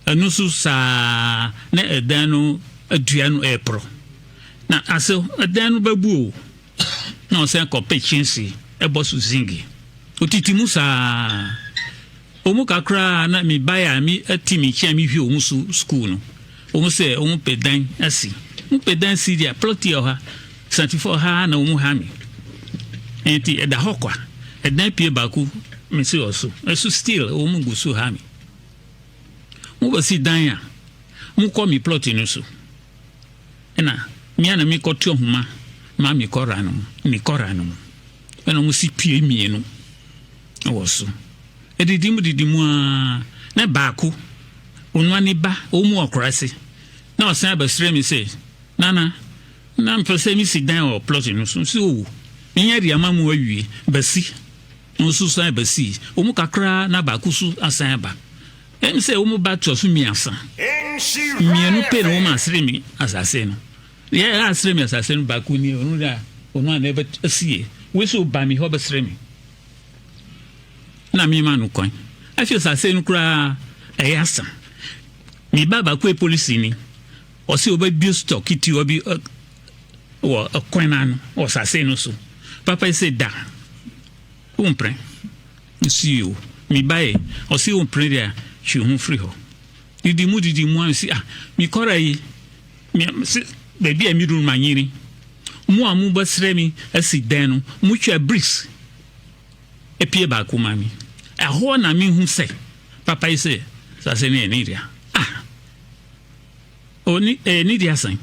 Ɛno so saa na ɛdan no dua no ɛreporɔ. Na asew, ɛdan no bɛbu o. Na ɔsan kɔpɛ kyɛnse ɛbɔ so zingi. Otiti mu saa. Wɔn kakra a na me bae a me te me nkyɛn a me hwɛ wɔn so sukuu no, wɔn sɛ wɔn pɛ dan asi. Wɔn pɛ dan si deɛ plot yɛ ɔha, santifo ɔha na wɔn ha me. Nti ɛda hɔ kwa. Ɛdan pie baako me si wɔ so. Ɛso still wɔn gu so ha me. Mo bɛ si dan a, mo kɔ me plot no so. Ɛna me a na me kɔ tu ahoma ma me kɔra no mu, me kɔra no mu. Ɛna wɔn si pie mmienu. wɔ so. Edidi mu didi mu ara, na baako, onua ne ba, wɔn mu ɔkorase, na ɔsan abɛsrɛ me sɛ, Nana, na mpɛ sɛ mesi dan wɔ plɔt no so. Nso owu, menya de ama mu awie, bɛsi. Nso san bɛsi. Wɔn mu kakra na baako so asan aba. Ɛm sɛ wɔn ba toa so mmiɛnsa. Mmienu pɛ na wɔn asere me asase no. Yɛ asere me asase no baako ni, ɔno na ɔno a na ɛbɛsie. Wei so ba mi hɔ bɛsrɛ me. na mema no kwan. Afei asase no koraa ɛyɛ asa. Me ba baako yɛ polisi ni. Ɔsɛ ɔbɛbie store ketewa bi wɔ kwan no ano wɔ asase no so. Papa yi sɛ da wompere. Nsi o. Me ba yɛ ɔsɛ wompere deɛ twe ho firi hɔ. Didi mu didi mu a si ah mekɔra yi me se baabi a meduru ma nyini. Mo a mobɛsrɛ me asi dan no motwa bricks Epie baako ma me. Ɛhɔ na mehu sɛ papa yi sɛ asase no yɛ ne dea. Ah! Ɔni ɛyɛ ne dea sɛn?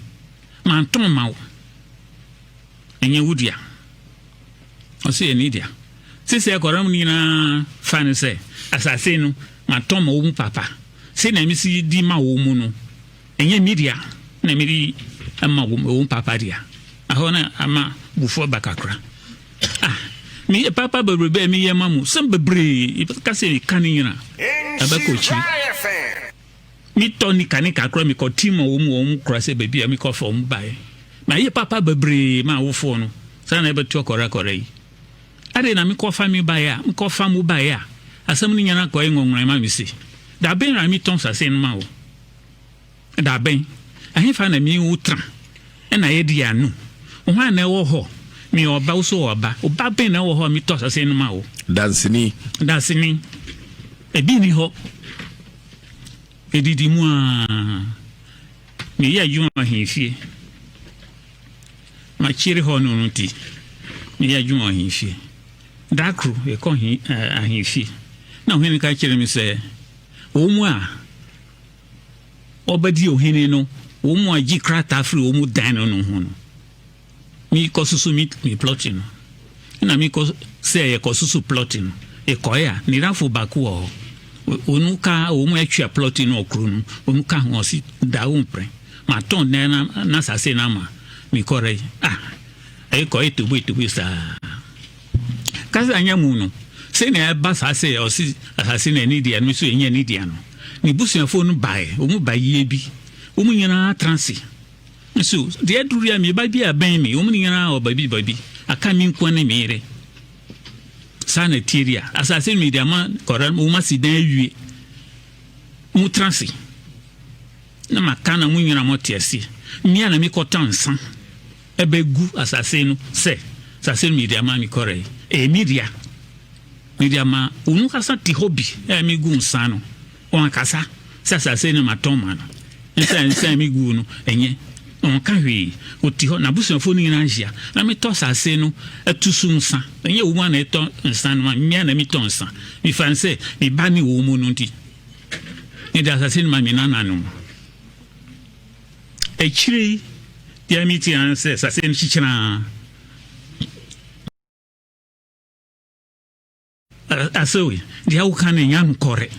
Mantɔn ma wo. Ɛnyɛ wo dea. Ɔsɛ yɛ ne dea. Sisi akɔrɔ mu nyinaa fa no sɛ asase no matɔn ma wo mu papa. Sɛnea mesi di ma wo mu no. Ɛnyɛ me dea na mede ma wo, wo papa dea. Ɛhɔ na ama bufuo aba kakra. Ah, Meyɛ papa bebrebe a meyɛ ma mo, sɛm bebree, ka sɛ meka ne nyina, ɛbɛkɔ akyiri. Metɔ nika ne kakra mekɔ ti ma wɔn wɔn kora sɛ baabi a mekɔ fa wɔn baeɛ. Mayɛ papa bebree ma awofoɔ no, saa na ɛbɛto akɔrakɔra yi. Adɛn na mekɔfa me baeɛ a, mekɔfa mo baeɛ a, asɛm no nyina kɔɛ nwɔnwran ma me se, da bɛn na metɔn sase no ma wo? Da bɛn? Ɛhefa na me wo tra na yɛde yɛn ano? Hwan na ɛwɔ hɔ? Meyɛ ɔba, wo so wɔ ɔba. Ɔba bɛn na ɛwɔ hɔ a metɔ asase no ma wo? Danseni. Danseni. Ebi nni hɔ. Edidi mu aa. Meyɛ adwuma wɔ ahemfie. Makyiri hɔ no no nti, meyɛ adwuma wɔ ahemfie. Da koro, yɛkɔ ahemfie. Na ɔhene ka kyerɛ me sɛ, wɔn a wɔbɛdi ohene no, wɔn mu agye krataa firi wɔn mu dan no no ho no, mekɔ susu me me plɔte no. Ɛna mekɔ sɛ yɛkɔ susu plɔte no, yɛkɔe a, nirafo baako wɔ hɔ. Wɔn ka wɔn mu atwa plɔte no ɔkuro no, wɔn ka ho ɔsi da wo mpere. Matɔn dan na na asase no ama mekɔrɛ yi. Ah, ɛkɔ etobo etobo saa. Kasa nya mu no, sɛnea ɛba saa sɛ ɔse asase no ɛne dea no nso ɛnyɛ ne dea no, ne busuafoɔ no baeɛ, wɔn ba yie bi, wɔn nyinaa tra ase. Nso deɛ aduru yi a me ba bi a bɛn me, wɔn nyinaa wɔ baabi baabi, aka me nko ne me yere. Saa na ɛteɛ di a, asase no mede ama kɔra, wɔn asi dan awie, wɔn tra ase. Na maka na mo nyinaa mote aseɛ, mmea na mekɔtɔ nsa. Ɛbɛgu asase no sɛ, asase no mede ama me kɔrɛ yi, ɛyɛ me dea. Mede ama wɔn ankasa te hɔ bi a megu nsa no, wɔn ankasa sɛ asase no matɔn ma no. Nsa nsa a megu no ɛnyɛ, wɔnka hwee. Wɔte hɔ, n'abusuafoɔ no nyinaa hyia na metɔ asase no atu so nsa. Ɛnyɛ wɔn a na ɛtɔ nsa no ma, mmea na metɔ nsa. Mefa no sɛ me ba ne wɔn mu no nti, mede asase no ma me nananom. Akyire yi, deɛ mete ara ne sɛ asase no kyekyere ara. Asɛ wei, deɛ woka no ɛnyɛ nokorɛ.